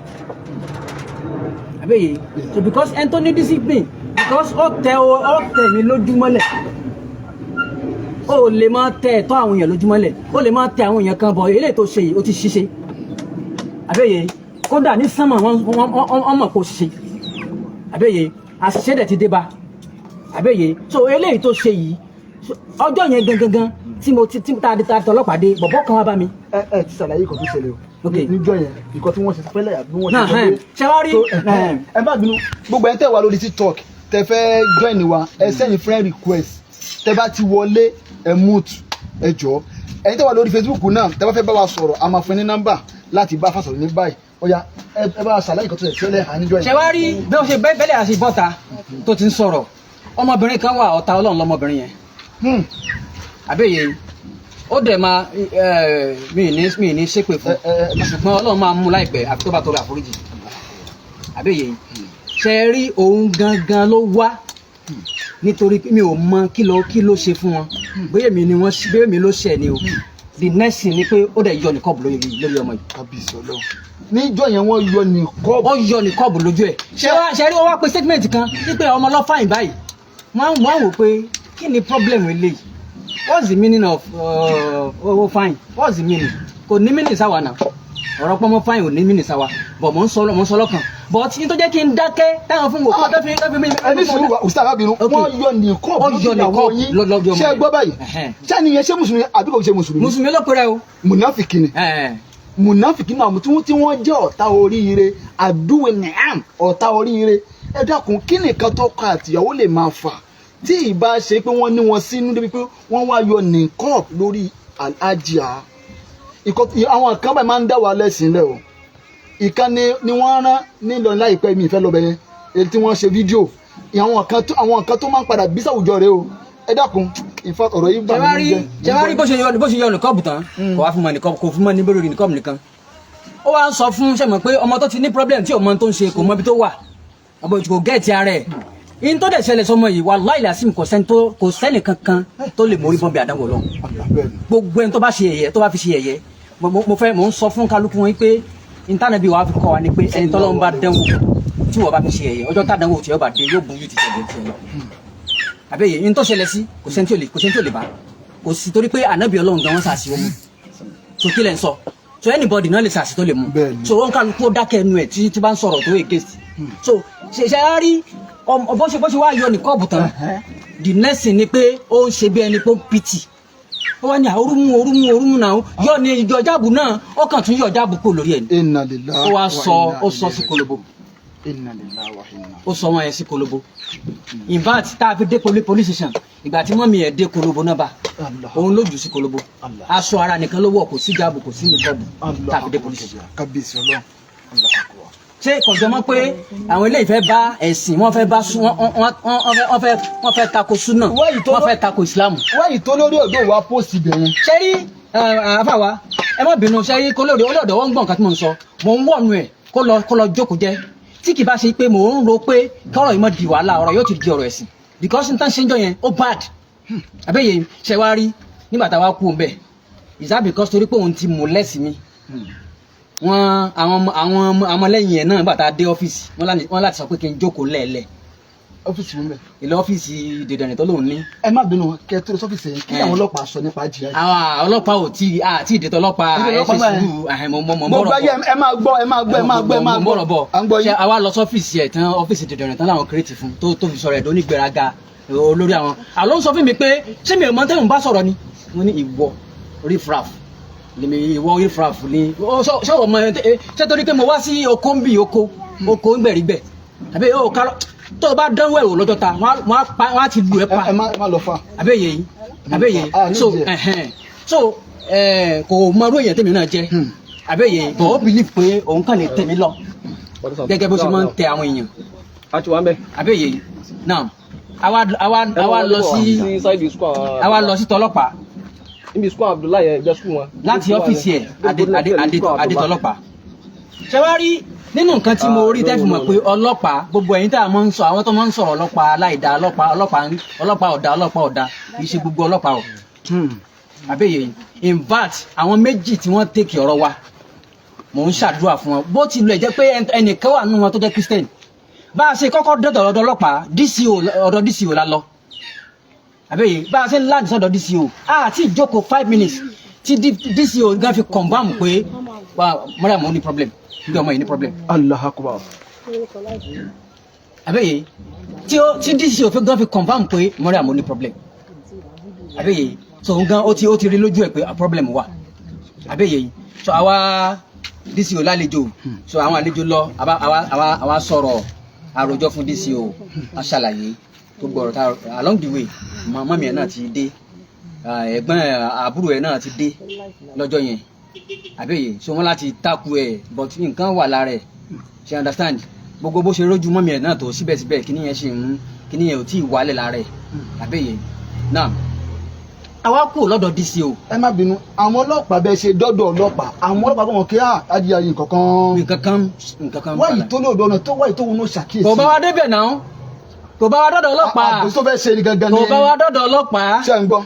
àbẹ́yẹ. So because ẹni tó ní discipline, because ó tẹ mi lójúmọ́lẹ̀, ó lè máa tẹ ẹ̀tọ́ àwọn èèyàn lójúmọ́lẹ̀, ó lè máa tẹ àwọn èèyàn kan bọ̀. Eléyìí tó ṣe yìí, ó ti ṣiṣẹ́. Àbẹ́yẹ kódà ní sánmà wọ́n mọ̀ kó ṣe. Àbẹ́yẹ àṣìṣe dẹ̀ ti dé bá. Àbẹ́yẹ so eléyìí tó ṣe yìí, so, ọjọ́ yẹn gangan gan tí mo ti tí ta ta tọlọ́pàá dé, bọ̀bọ́ kan wá bá mi. Ẹ ti ṣàlàyé nǹkan tó ṣẹlẹ̀ o. Níjọ́ yẹn, nǹkan tí wọ́n ṣe fẹ́lẹ̀ àbí wọ́n ṣe Náà sọ pé- ṣe wá rí So, ẹ má bínú, gbogbo ẹ̀ tẹ́ wà lórí TikTok, tẹ́ fẹ́ join wa, ẹ send friend request. Tẹ́ bá ti wọlé, ẹ mute, ẹ jọ̀ọ́. Ẹ̀yin tẹ́ wà lórí Facebook náà, tẹ́ bá fẹ́ bá wa sọ̀rọ̀, a máa fún ní nọ́mbà láti bá fa sọ̀rọ̀ ní báyìí. Ó yá, ẹ bá wa ṣàlàyé nǹkan tó ṣẹlẹ̀ fẹ́lẹ̀ à níjọ́ yẹn. Ṣe wá rí bí wọ́n ṣe bẹ́lẹ̀ àti bọ́ta tó ti ń sọ̀rọ̀, ọmọbìnrin kan wà, ọ̀tá Ọlọ́run lọmọbìnrin yẹn. Àbẹ́yẹ ó dẹ̀ máa mi ní ṣépè fún, ṣùgbọ́n Ọlọ́run máa mú láìpẹ́ àfi tó bá tọrọ àforíjì. Àbẹ́yẹ ṣe rí òun gangan ló wá nítorí pé mi ò mọ kí ló ṣe fún wọn, bóyá èmi ni wọ́n, bóyá èmi ló ṣẹ̀ ni o. The next thing ni pé ó dẹ̀ yọ niqab lórí ọmọ yìí. Kábíyèsí Ọlọ́run, níjọ́ yẹn wọ́n yọ niqab. Ó yọ niqab lójú ẹ̀. Ṣé wá ṣe rí, wọ́n wá pé statement kan wípé ọmọ lọ́fàìn báyìí. Wọ́n á wò pé kí ni problem eléyìí? What's the meaning of oh fine? What's the meaning? Kò ní meaning sáwa náà. Ọ̀rọ̀ pọ́nmọ́ fine ò ní meaning sáwa, but mò ń sọ lọ́kàn, but ní tó jẹ́ kí n dákẹ́ táwọn fún wò tó fi mí. Ẹni sùúrù wa, ustaz abiru. Wọ́n yọ niqab Wọ́n yọ niqab lọ́jọ́ ọmọ ṣé ẹ yẹn. gbọ́ báyìí? Ṣé ẹni yẹn ṣé mùsùlùmí àbí kò ṣe mùsùlùmí? Mùsùlùmí ló pèrè o. Mùnáfìkì ni. Mùnáfìkì náà tí wọ́n jẹ́ ọ̀tá oríire, àdúwẹ̀ nìhàm, ọ̀tá oríire. Ẹ dákun, kí nìkan tó kọ àtìyàwó lè máa fà tí ìbá ṣe pé wọ́n ní wọn sínú débi pé wọ́n wá yọ niqab lórí àjíà? Àwọn kan báyìí máa ń dá wa lẹ́sìn lẹ́ o. Ìkan ni wọ́n rán nílò láìpẹ́, mi ìfẹ́ lọ́bẹ̀ yẹn, èyí tí wọ́n ṣe fídíò àwọn kan tó máa ń padà bí sàwùjọ rẹ o. Ẹ dákun, in fact, ọ̀rọ̀ yìí bà Ṣé wá mí rí jẹ́. Ṣé wá rí bó ṣe yọ niqab tán, kò wá fún mọ niqab, kò fún mọ ní bẹ́rẹ̀ niqab nìkan. Ó wá ń sọ fún ṣe mọ̀ pé ọmọ tó ti ní problem, tí ò mọ tó ń ṣe, kò mọ ibi tó wà, ọmọ kò get ara ẹ̀. In tó dẹ̀ ṣẹlẹ̀ sọmọ yìí, wallahi làásìm, kò sẹ́ni kankan tó lè mórí bọ́m̀bì àdánwò lọ. Gbogbo ẹni tó bá ṣe yẹ̀yẹ́, tó bá fi ṣe yẹ̀yẹ́, mo fẹ́ mo ń sọ fún kálukú wọn pé intanẹti wàá fi kọ́ wa ni pé ẹni tọ́lọ́run bá dánwò tí wọ́n bá fi ṣe yẹ̀yẹ́, ọjọ́ tàdánwò tí ó bá dé yóò burú ju ti ṣẹlẹ̀ tiẹ̀ lọ. Àbẹ́yẹ in tó ṣẹlẹ̀ sí, kò sẹ́ni tí ò lè bá, kò sí, torí pé ànábì Ọlọ́run gan wọn sàṣì wọn mú. So kí lẹ̀ ń sọ? So anybody náà lè sàṣì tó lè mú. So wọn kálukú ó dákẹ́ ẹnu ẹ̀ tí bá ń sọ̀rọ̀ tó against. So ṣe á rí ọmọ bó ṣe wá yọ niqab tán, the next thing ni pé ó ń ṣe bí ẹni pé ó ń pity. Ó wá ní orúmú orúmú orúmú náà yọ ní yọ jáàbù náà, ó kàn tún yọ jáàbù kó lórí ẹ̀ ní. Inna lillahi Ó wá wa sọ inna ó sọ sí ilayhi. kolobo. Inna lillahi wa inna. Ó sọ wọn yẹn sí kolobo. In fact, tá a fi dé police station, ìgbà tí mummy ẹ̀ dé kolobo náà bá Allah. òun ló jù sí kolobo. Allah. Aṣọ ara nìkan ló wọ̀, kò sí jáàbù, kò sí niqab, tá a fi dé police station. Kábíyèsí Ọlọ́run, Allahu Akbar. Ṣé kọjọ mọ́ pé àwọn eléyìí fẹ́ bá ẹ̀sìn, wọ́n fẹ́ bá sún, wọ́n fẹ́ tako súnà, wọ́n fẹ́ tako ìsìlámù? Wáyé tó lórí ọ̀dọ́ wa post ibẹ̀ yẹn. Ṣé rí àfàwà, ẹ má bínú. Ṣé rí kó lórí olóòdò wọn ń gbọ̀n nǹkan tí mò ń sọ, mò ń wọ̀nù ẹ̀ kó lọ jókòó jẹ́. Tí kì bá ṣe pé mò ń ro pé kọ́rọ̀ yìí mọ́ di wàhálà, ọ̀rọ̀ yóò ti di ọ̀rọ̀ ẹ̀sìn, because n tán ṣe ń jọ yẹn ó bad. Àbẹ́yẹ ṣe wá rí nígbà tá a wá kú òun bẹ̀, is that because torí pé òun ti mú lẹ́sìn mi wọn, àwọn ọmọlẹ́yìn ẹ̀ náà, nígbà tá a dé ọ́fíìsì wọ́n láti sọ pé kí n jókòó lẹ́ẹ̀lẹ́. Ọ́fíìsì wọn bẹ̀? Ilé ọ́fíìsì dèdèrè tó lóun ní. Ẹ má bínú, kẹ tó lọ sọ́fíìsì yẹn, kí Eh. àwọn ọlọ́pàá sọ nípa jìyà yìí? Àwọn ọlọ́pàá ò tí àti ìdètò ọlọ́pàá. Ìdètò Ẹ ṣe ọlọ́pàá báyìí. sùúrù, àhẹ, mo Gbogbo bọ̀rọ̀ ayé, ẹ máa gbọ́, ẹ máa gbọ́, ẹ máa gbọ́, ẹ máa mo gbọ́. bọ̀rọ̀ bọ̀. À ń gbọ́ Ṣe yín. àwa lọ sọ́fíìsì ẹ̀ tán, ọ́fíìsì dèdèrè tán láwọn create fún tó fi sọ̀rọ̀ ẹ̀dọ́ onígbéraga olórí àwọn. Àlọ́ ń sọ fún mi pé ṣé mi ò mọ tẹ́lẹ̀ ń bá sọ̀rọ̀ ni? Mo ní ìwọ riffraff lèmi, ìwọ riffraff ni. Ó ṣé ọmọ ẹ ṣé torí pé mo wá sí oko ń bì oko oko ń gbẹ̀rígbẹ̀ àbí ó kálọ̀ tó o bá dánwò ẹ̀wò lọ́jọ́ ta wọ́n á ti lù ẹ́ pa. Ẹ má lọ fà. Àbẹ́yẹ yìí, àbẹ́yẹ. Ah, ní So ìdí ẹ̀. ẹ̀hẹ́n. So kò mọ irú èèyàn tèmi náà jẹ́. Àbẹ́yẹ, but ó believe pé òun kàn lè tẹ̀ mí lọ gẹ́gẹ́ bó ṣe máa ń tẹ àwọn èèyàn. A ti wà ń bẹ̀. Àbẹ́yẹ yìí now, àwa lọ sí side school. Àwa lọ sí tọlọ́pàá. Níbi school Abdullahi yẹn, ìgbẹ́ school wọn. Láti ọ́fíìsì ẹ̀ adé tọlọ́pàá. Ṣé wàá rí nínú nǹkan tí mo rí tẹ́fì mọ̀ pé ọlọ́pàá, gbogbo ẹ̀yin tá a máa ń sọ, àwọn tó máa ń sọ̀rọ̀ ọlọ́pàá aláìda, ọlọ́pàá ọlọ́pàá ọ̀dà, ọlọ́pàá ọ̀dà, kì í ṣe gbogbo ọlọ́pàá o. Àbẹ́yẹ yìí, in fact, àwọn méjì tí wọ́n take ọ̀rọ̀ wa, mò ń ṣàdúrà fún wọn, bó tilẹ̀ jẹ́ pé ẹnìkan wà nínú wọn tó jẹ́ Christian. Bá a ṣe kọ́kọ́ dọ̀dọ̀ ọ̀dọ̀ ọlọ́pàá DCO, ọ̀dọ̀ DCO la lọ. Àbẹ́yẹ, bá a ṣe ń land sọ́dọ̀ DCO, àti ìjókòó 5 minutes. Tí DCO gan fi confirm pé wa Mariam ní problem, bí ọmọ yìí ní problem. Allah akbar. Àbẹ́yẹ tí ó tí DCO fi gan fi confirm pé Mariam ní problem, àbẹ́yẹ, so òun gan ó ti rí lójú ẹ̀ pé a problem wà, àbẹ́yẹ. So àwa DCO lálejò, so àwọn àlejò lọ, àwa sọ̀rọ̀ àròjọ fún DCO, a ṣàlàyé gbogbo ọ̀rọ̀ tá along the way. Mummy ẹ̀ náà ti dé, ẹ̀gbọ́n ẹ̀, àbúrò ẹ̀ náà ti dé lọ́jọ́ yẹn, àbẹ́yẹ. So wọ́n láti takú ẹ̀, but nǹkan wà lára ẹ̀, ṣe understand? Gbogbo bó ṣe rójú mummy ẹ̀ náà tó, síbẹ̀síbẹ̀ kíní yẹn ṣì ń kíní yẹn ò tí ì wálẹ̀ lára ẹ̀, àbẹ́yẹ. Náà àwa kúrò lọ́dọ̀ DCO. Ẹ má bínú, àwọn ọlọ́pàá, bẹ́ẹ̀ ṣe dọ́dọ̀ ọlọ́pàá, àwọn ọlọ́pàá bọ̀ wọ́n kí á yìí kankan. Nǹkan kan. Wáyìí tó lóòdọ̀ ọ̀nà tó wáyìí tó wọnú ṣàkíyèsí. Kò bá wa débẹ̀ náà, kò bá wa dọ́dọ̀ ọlọ́pàá. Àbòsí tó fẹ́ ṣe ni gangan ni. Kò bá wa dọ́dọ̀ ọlọ́pàá. Ṣé ń gbọ́?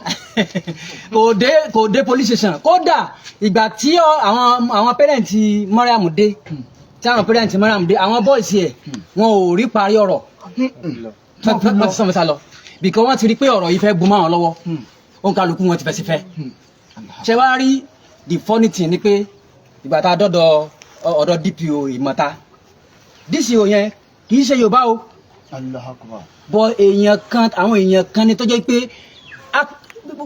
Kò dé police station. Kódà ìgbà tí àwọn parent Mariam dé, tí àwọn parent Mariam dé, àwọn boys ẹ̀, wọn ò rí parí ọ̀rọ̀, wọ́n ti sọ sá lọ, because wọ́n ti rí pé ọ̀rọ̀ yìí fẹ́ bu mọ́ àwọn lọ́wọ́. Òǹkàlùkù wọn ti fẹ́ sí fẹ́ ṣe wá rí. The funny thing ni pé ìgbà tá a dọ́dọ̀ ọ̀dọ̀ DPO Ìmọ̀ta, DCO yẹn kì í ṣe Yorùbá o. Allah akbar. Bọ èèyàn kan, àwọn èèyàn kan ni tó jẹ́ pé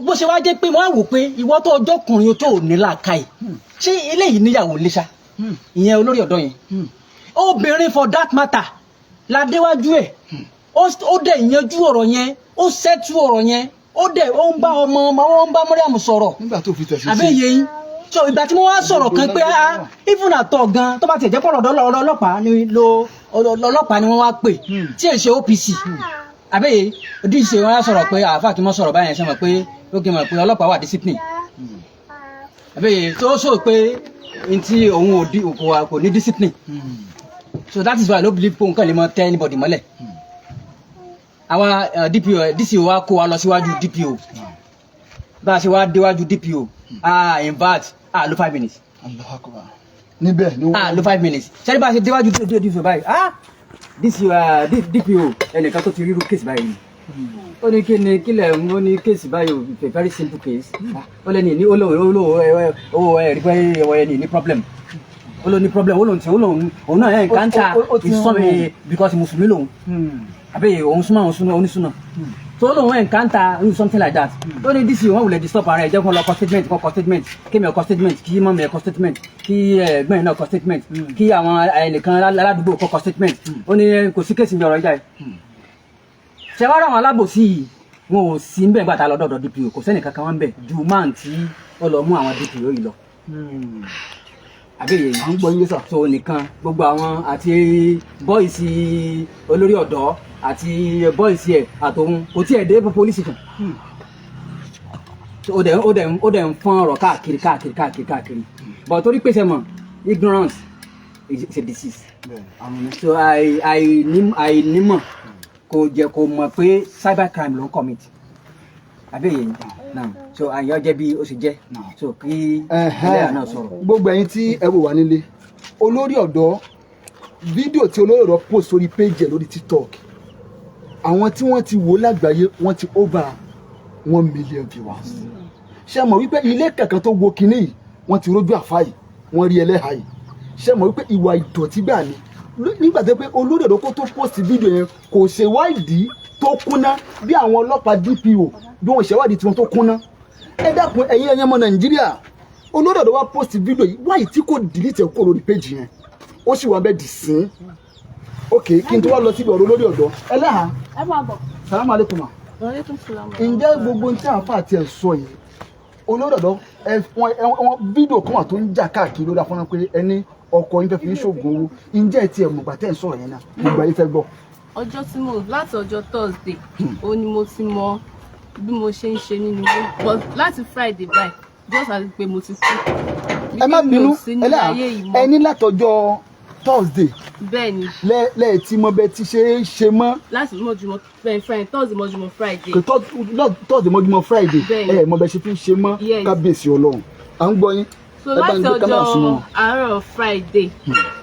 bó ṣe wá jẹ́ pé wọ́n á wò pé ìwọ tó ọjọ́kùnrin tó ní làákàyè, ṣé eléyìí níyàwó léṣà? Ìyẹn olórí ọ̀dọ́ yẹn, obìnrin for that matter, ládéwájú ẹ̀, ó dẹ̀ yanjú ọ̀rọ̀ yẹn, ó settle ọ̀rọ̀ yẹn, ó dẹ̀ ó ń bá ọmọ ọmọ, ó ń bá Mariam sọ̀rọ̀. Nígbà tó fi tẹ̀sí sí. Àbẹ́ yẹn, so ìgbà tí mo wá sọ̀rọ̀ kan pé ah, even àtọ̀ gan, tó bá tiẹ̀ jẹ́ pọ̀rọ̀ ọ̀dọ́ ọlọ́pàá ni ló ọlọ́pàá ni wọ́n wá pè tí èyí ṣe OPC, àbẹ́ yẹn, díṣe wọn á sọ̀rọ̀ pé àáfà kí wọ́n sọ̀rọ̀ báyẹn, ṣe mọ̀ pé ó kí n mọ̀ pé ọlọ́pàá wà discipline, àbẹ́ yẹn, tó sọ pé n tí òun ò di kò wà, kò ní discipline. So that is why I no believe pé òun kàn lè mọ tẹ́ anybody mọ́lẹ̀. Àwa DPO, DCO wa kó wa lọ síwájú DPO. Bá a ṣe wá déwájú DPO, ah, in fact, ah, lo 5 minutes. Allah akbar. Níbẹ̀ ni Ah, lo 5 minutes. Ṣẹ́ni bá a ṣe déwájú DPO báyìí, ah, DCO, ah, DPO ẹnìkan tó ti ríru case báyìí ni. Ó ní kí ni kílẹ̀ ń, ó ní case báyìí o, a very simple case. Ó lẹ́ni ní ó lóun ó ẹ̀ rí pé ẹ̀wọ̀ ẹni ní problem, ó ló ní problem, ó lóun tí ó lóun òun náà ẹ̀ ń káńtà Ó ti ń ìsọ̀rọ̀ because mùsùlùmí lòun, àbí òun súnmọ́ àwọn súnmọ́ onísúná tó lóun encounter something like that. Ó ní DC wọn wulẹ̀ disturb ara ẹ̀, jẹ́ kó lọ kọ statement, kó kọ statement, kémi ẹ̀ kọ statement, kí mummy ẹ̀ kọ statement, kí ẹ̀gbọ́n ẹ̀ náà kọ statement, kí àwọn ẹnìkan aládùúgbò kọ statement. Ó ní kò sí case mi ọ̀rọ̀ ìjà yìí. Ṣe wá rà, àwọn alábòsí yìí, wọn ò sí ń bẹ̀ gbàtà lọ́dọ̀ọ̀dọ̀ DPO, kò sẹ́nì kankan wọn bẹ̀ ju man tí ó lọ mú àwọn DPO yìí lọ, àbí èyí? À ń gbọ́ yín sà. So nìkan gbogbo àwọn àti boys olórí ọ̀dọ́ àti boys ẹ̀ àtòun kò tí ẹ̀ dé police station. So ó dẹ̀ ń fọ́n ọ̀rọ̀ káàkiri káàkiri káàkiri káàkiri, but torí pé ṣe mọ̀, ignorance is a disease. So àìnímọ̀ kò jẹ́ kó mọ̀ pé cyber crime ló ń commit, àbí èyí náà. So àyàn jẹ́ bí ó ṣe jẹ́, so kí ẹlẹ́yà náà sọ̀rọ̀. Gbogbo ẹ̀yin tí ẹ wò wá nílé, olórí ọ̀dọ́, fídíò tí olórí ọ̀dọ́ post sórí page ẹ̀ lórí TikTok, àwọn tí wọ́n ti wò lágbàáyé, wọ́n ti over 1 million viewers. Ṣé mọ̀ wípé ilé kankan tó wo kinní yìí, wọ́n ti rójú àfa yìí, wọ́n rí ẹlẹ́hàá yìí. Ṣé mọ̀ wípé ìwà ìdọ̀tí gbà ni nígbà tó pé olórí ọ̀dọ́ kó tó post fídíò yẹn, kò ṣèwádìí tó kúnná bí àwọn ọlọ́pàá DPO bí wọ́n ṣèwádìí tiwọn tó kúnná. Ẹ dákun, ẹ̀yin ọmọ Nàìjíríà, olórí ọ̀dọ́ wa post fídíò yìí, wáyé tí kò delete ẹ̀ kó lórí page yẹn, ó sì wà bẹ́ẹ̀ dì sí. Ok, kí n tó wá lọ síbi ọ̀rọ̀ olórí ọ̀dọ́, ẹlẹ́hàá. Ẹ máa bọ̀. Salamu aleykum ma. Aleykum salaam. Ǹjẹ́ gbogbo tí à ń fà tí ẹ̀ sọ yìí, olórí ọ̀dọ́, ẹ wọ́n fídíò kan wà tó ń jà káàkiri lórí afọ́nà pé ẹni ọkọ yín fẹ́ fi ń ṣoògùn owó, ǹjẹ́ ẹ tiẹ̀ mọ̀gbà tẹ́ ẹ̀ ń sọ̀rọ̀ yẹn náà? Gbogbo ayé fẹ́ gbọ́. Ọjọ́ tí mo láti ọjọ́ Thursday ó ní mo ti mọ bí mo ṣe ń ṣe nínú ilé, but láti Friday báyìí, just as pé mo ti kú. Ẹ má Mi ò bínú. sí ní Ẹlẹ́hàá, ayé yìí mọ́. ẹni látọjọ́ Thursday Bẹ́ẹ̀ ni. lẹ́ẹ̀ tí mo bẹ ti ṣe é ṣe mọ́. Láti mọ́júmọ́ Friday, Thursday mọ́júmọ́ Friday. Kò Thursday mọ́júmọ́ Friday. Bẹ́ẹ̀ ni. Ẹ mọ bẹ ṣe fi ń ṣe mọ́. Yes. Kábíyèsí Ọlọ́run, à ń gbọ́ yín. So Ẹ bá ń láti gbé kámẹ́rà ọjọ́ súnmọ́ wọn. àárọ̀ Friday.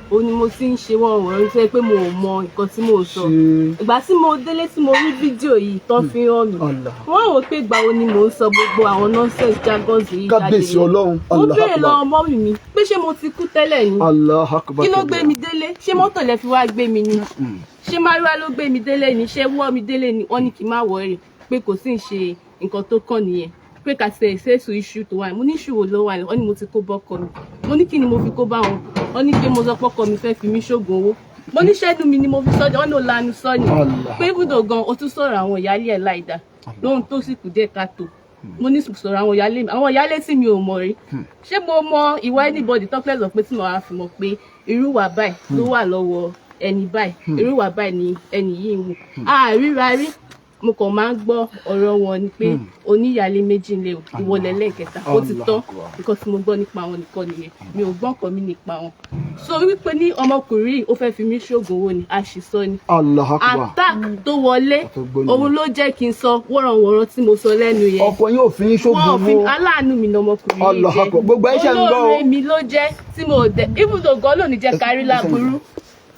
Òun ni mo ti ń ṣe wọ́n wọ̀n tó yẹ pé mo ò mọ nǹkan tí mò ń sọ. Ìgbà tí mo délé tí mo rí fídíò yìí tán fi hàn mí, Allah. wọ́n wò pé ìgbà wo ni mò ń sọ gbogbo àwọn nonsense jargons yìí jáde. Kábíyèsí Ọlọ́run. Mo Allah béèrè Akbar. lọ́wọ́ mummy mi pé ṣé mo ti kú tẹ́lẹ̀ ni? Allah Akbar. Kí ló gbé mi délé? Ṣé mọ́tò lẹ fi wá gbé mi ni? Ṣé márúwá ló gbé mi délé ni? Ṣé wọ́ mi délé ni? Wọ́n ní kí n má worry, pé kò sí ń ṣe nǹkan tó kàn nìyẹn, pé kà sí ẹ̀ṣẹ̀ṣù iṣu tó wà ní. Mo ní iṣu wo ló wà ní? Wọ́n ní mo ti kó bọ́kọ mi. Mo ní kí ni mo fi kó bá wọn? Wọ́n ní pé mo sọ pọ́kọ mi fẹ́ fi mí ṣoògùn owó. Mo ní ṣẹ́nu mi ni mo fi sọ́jà? Wọ́n ní ò lanu sọ ni. Allah. Pé ibùdó gan o tún sọ̀rọ̀ àwọn ìyáálé ẹ̀ láìda lóhun tó sì kù díẹ̀ káàtó. Mo ní sọ̀rọ̀ àwọn ìyáálé mi, àwọn ìyáálé tí mi ò mọ̀ rí. Ṣé mo mọ ìwà anybody talkless of pé tí mo wá fi mọ̀ pé irú wà báyìí ló wà lọ́wọ́ ẹni báyìí, irú wà báyìí ni ẹni yìí ń wù? Àríra rí, mo kàn máa ń gbọ́ ọ̀rọ̀ wọn ni pé oníyàlé méjì ń lé o, ìwọlẹ̀ lẹ́ẹ̀kẹta ó ti tán. Nǹkan tí mo gbọ́ nípa wọn nìkan nìyẹn, mi ò gbọ́ nǹkan mi nípa wọn. So wípé ní ọmọkùnrin yìí ó fẹ́ fi mí ṣoògùn owó ni, àṣìsọ ni. Allah Akbar. Attack tó wọlé, Àtọgbọ́n nìyẹn. òun ló jẹ́ kí n sọ wọ́rọ̀wọ́rọ̀ tí mo sọ lẹ́nu yẹn. Ọkọ yín ò fi yín ṣoògùn Wọn ò fi owó. Aláàánú mi lọmọkùnrin yìí Allah jẹ́. Akbar. Gbogbo ẹ̀ ṣe ń gbọ́ o. Olóore mi ló jẹ́ tí mo dẹ̀ even though gan lónìí jẹ́ kárí láburú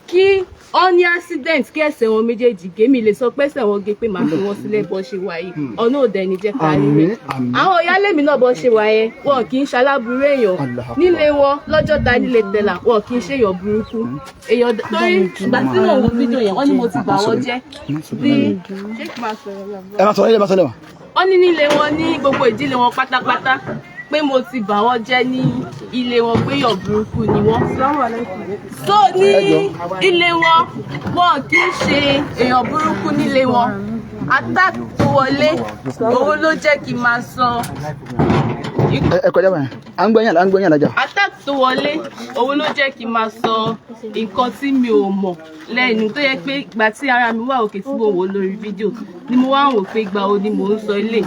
kí ọ ní accident, kí ẹsẹ̀ wọn méjèèjì gé, mi lè sọ pé ẹsẹ̀ wọn gé pé màá fi wọn sílẹ̀ bọ́ ṣe wà yìí. Ọ̀nà òdẹ ni jẹ́ kárí Àmín, rẹ̀. àmín. Àwọn ìyáálé mi náà bọ́ ṣe wà yẹn, wọn kì í ṣaláburú èèyàn. Allah Akbar. Nílé wọn lọ́jọ́ ta nílé tẹ̀là, wọn kì í ṣèyàn burúkú èèyàn. Torí ìgbà tí mò ń wo fídíò yẹn, wọ́n ní mo ti bà wọ́n jẹ́ bí ṣé kí n máa sọ̀rọ̀ lọ́wọ́? Ẹ máa sọ̀rọ̀, ẹ máa sọ̀rọ̀. Wọ́n ní nílé wọn, ní gbogbo ìdílé wọn pátápátá, pé mo ti bà wọ́n jẹ́ ní ilé wọn, pé èèyàn burúkú ni wọ́n. So ní ilé wọn, wọn kì í ṣe èèyàn burúkú nílé wọn. Attack tó wọlé, òun ló jẹ́ kí n máa sọ. Ẹ kọjá báyìí, à ń gbẹ̀yìn, à ń gbẹ̀yìn alájà. Attack tó wọlé, òun ló jẹ́ kí n máa sọ nǹkan tí mi ò mọ̀ lẹ́nu, tó yẹ pé ìgbà tí ara mi wà òkè tí mo wò lórí fídíò ni mo wá ń wò pé ìgbà wo ni mò ń sọ ilé,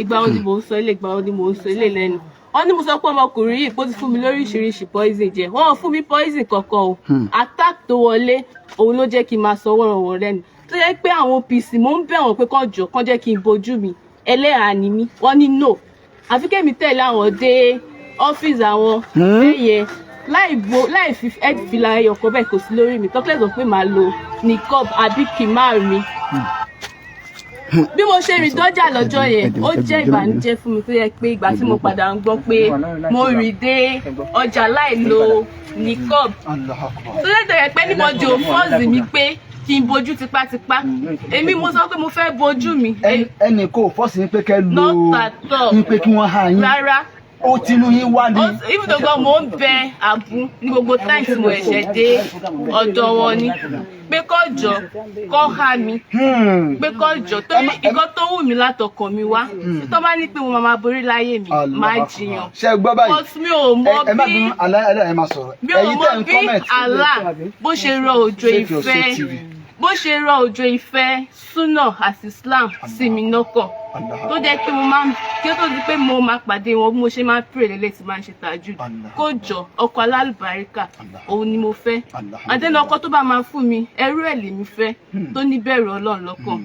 ìgbà wo ni mò ń sọ ilé, ìgbà wo ni mò ń sọ ilé lẹ́nu. Wọ́n ní mo sọ pé ọmọkùnrin yìí kó ti fún mi lóríṣiríṣi poison jẹ. Wọ́n ò fún mi poison kankan o. Attack tó wọlé, òun ló jẹ́ kí n máa sọ wọ́rọ̀wọ́ lẹ́nu, tó yẹ pé àwọn OPC, mò ń bẹ̀ wọ́n pé kán jọ kán jẹ́ kí n bojú mi, ẹlẹ́hàá ni mí. Wọ́n ní no, àfi kémi tẹ̀lé àwọn dé ọ́fíìsì àwọn ẹ̀yẹ láì bo, láì fi head fìlà ẹyọ kan bẹ́ẹ̀ kò sí lórí mi, tọ́kílẹ̀ sọ pé màá lo niqab àbí kì máa rí. Bí mo ṣe rìn dọ́jà lọ́jọ́ yẹn, ó jẹ́ ìbànújẹ́ fún mi, tó yẹ pé ìgbà tí mo padà ń gbọ́ pé mo rìn dé ọjà láì lo niqab, Allah Akbar. tó lè tẹ̀yẹ̀ pé níbọ̀dì ò force mi pé kí n bojú tipátipá. Èmi mo sọ pé mo fẹ́ bojú mi. Ẹnì kò force yín pé kẹ́ lo Not at all. yín pé kí wọ́n há yín. Rárá. Ó tinú yín wá ní. Even though gan mo ń bẹ àbú ní gbogbo time tí mo ẹ̀ṣẹ̀ dé ọ̀dọ̀ wọn ni pé kọ́ jọ kọ́ há mi, pé kọ́ jọ, torí nǹkan tó wù mí látọkàn mi wá. Tó bá ní pé mo máa borí láyé mi, máa jiyàn. Ṣe gbọ́ báyìí? But mi ò mọ Ẹ má bí bínú, alẹ́ ẹ máa sọ̀rọ̀. mi ò Ẹ̀yin mọ tẹ́ ń bí comment. Allah bó ṣe rọ òjò Save Your Soul ìfẹ́, TV. bó ṣe rọ òjò ìfẹ́ súnà àti Islam sí mi lọ́kàn, Allah. tó jẹ́ pé mo máa ń kí ó tó di pé mo máa pàdé wọn, bí mo ṣe máa ń pray lélẹ̀ tí máa ń ṣe tàjù. Allah. Kó jọ, ọkọ alálùbáríkà, Allah. òun ni mo fẹ́. Allah. Àdéhùn ọkọ tó bá máa fún mi, ẹrú ẹ̀ lèmi fẹ́, tó ní bẹ̀rù Ọlọ́run lọ́kàn.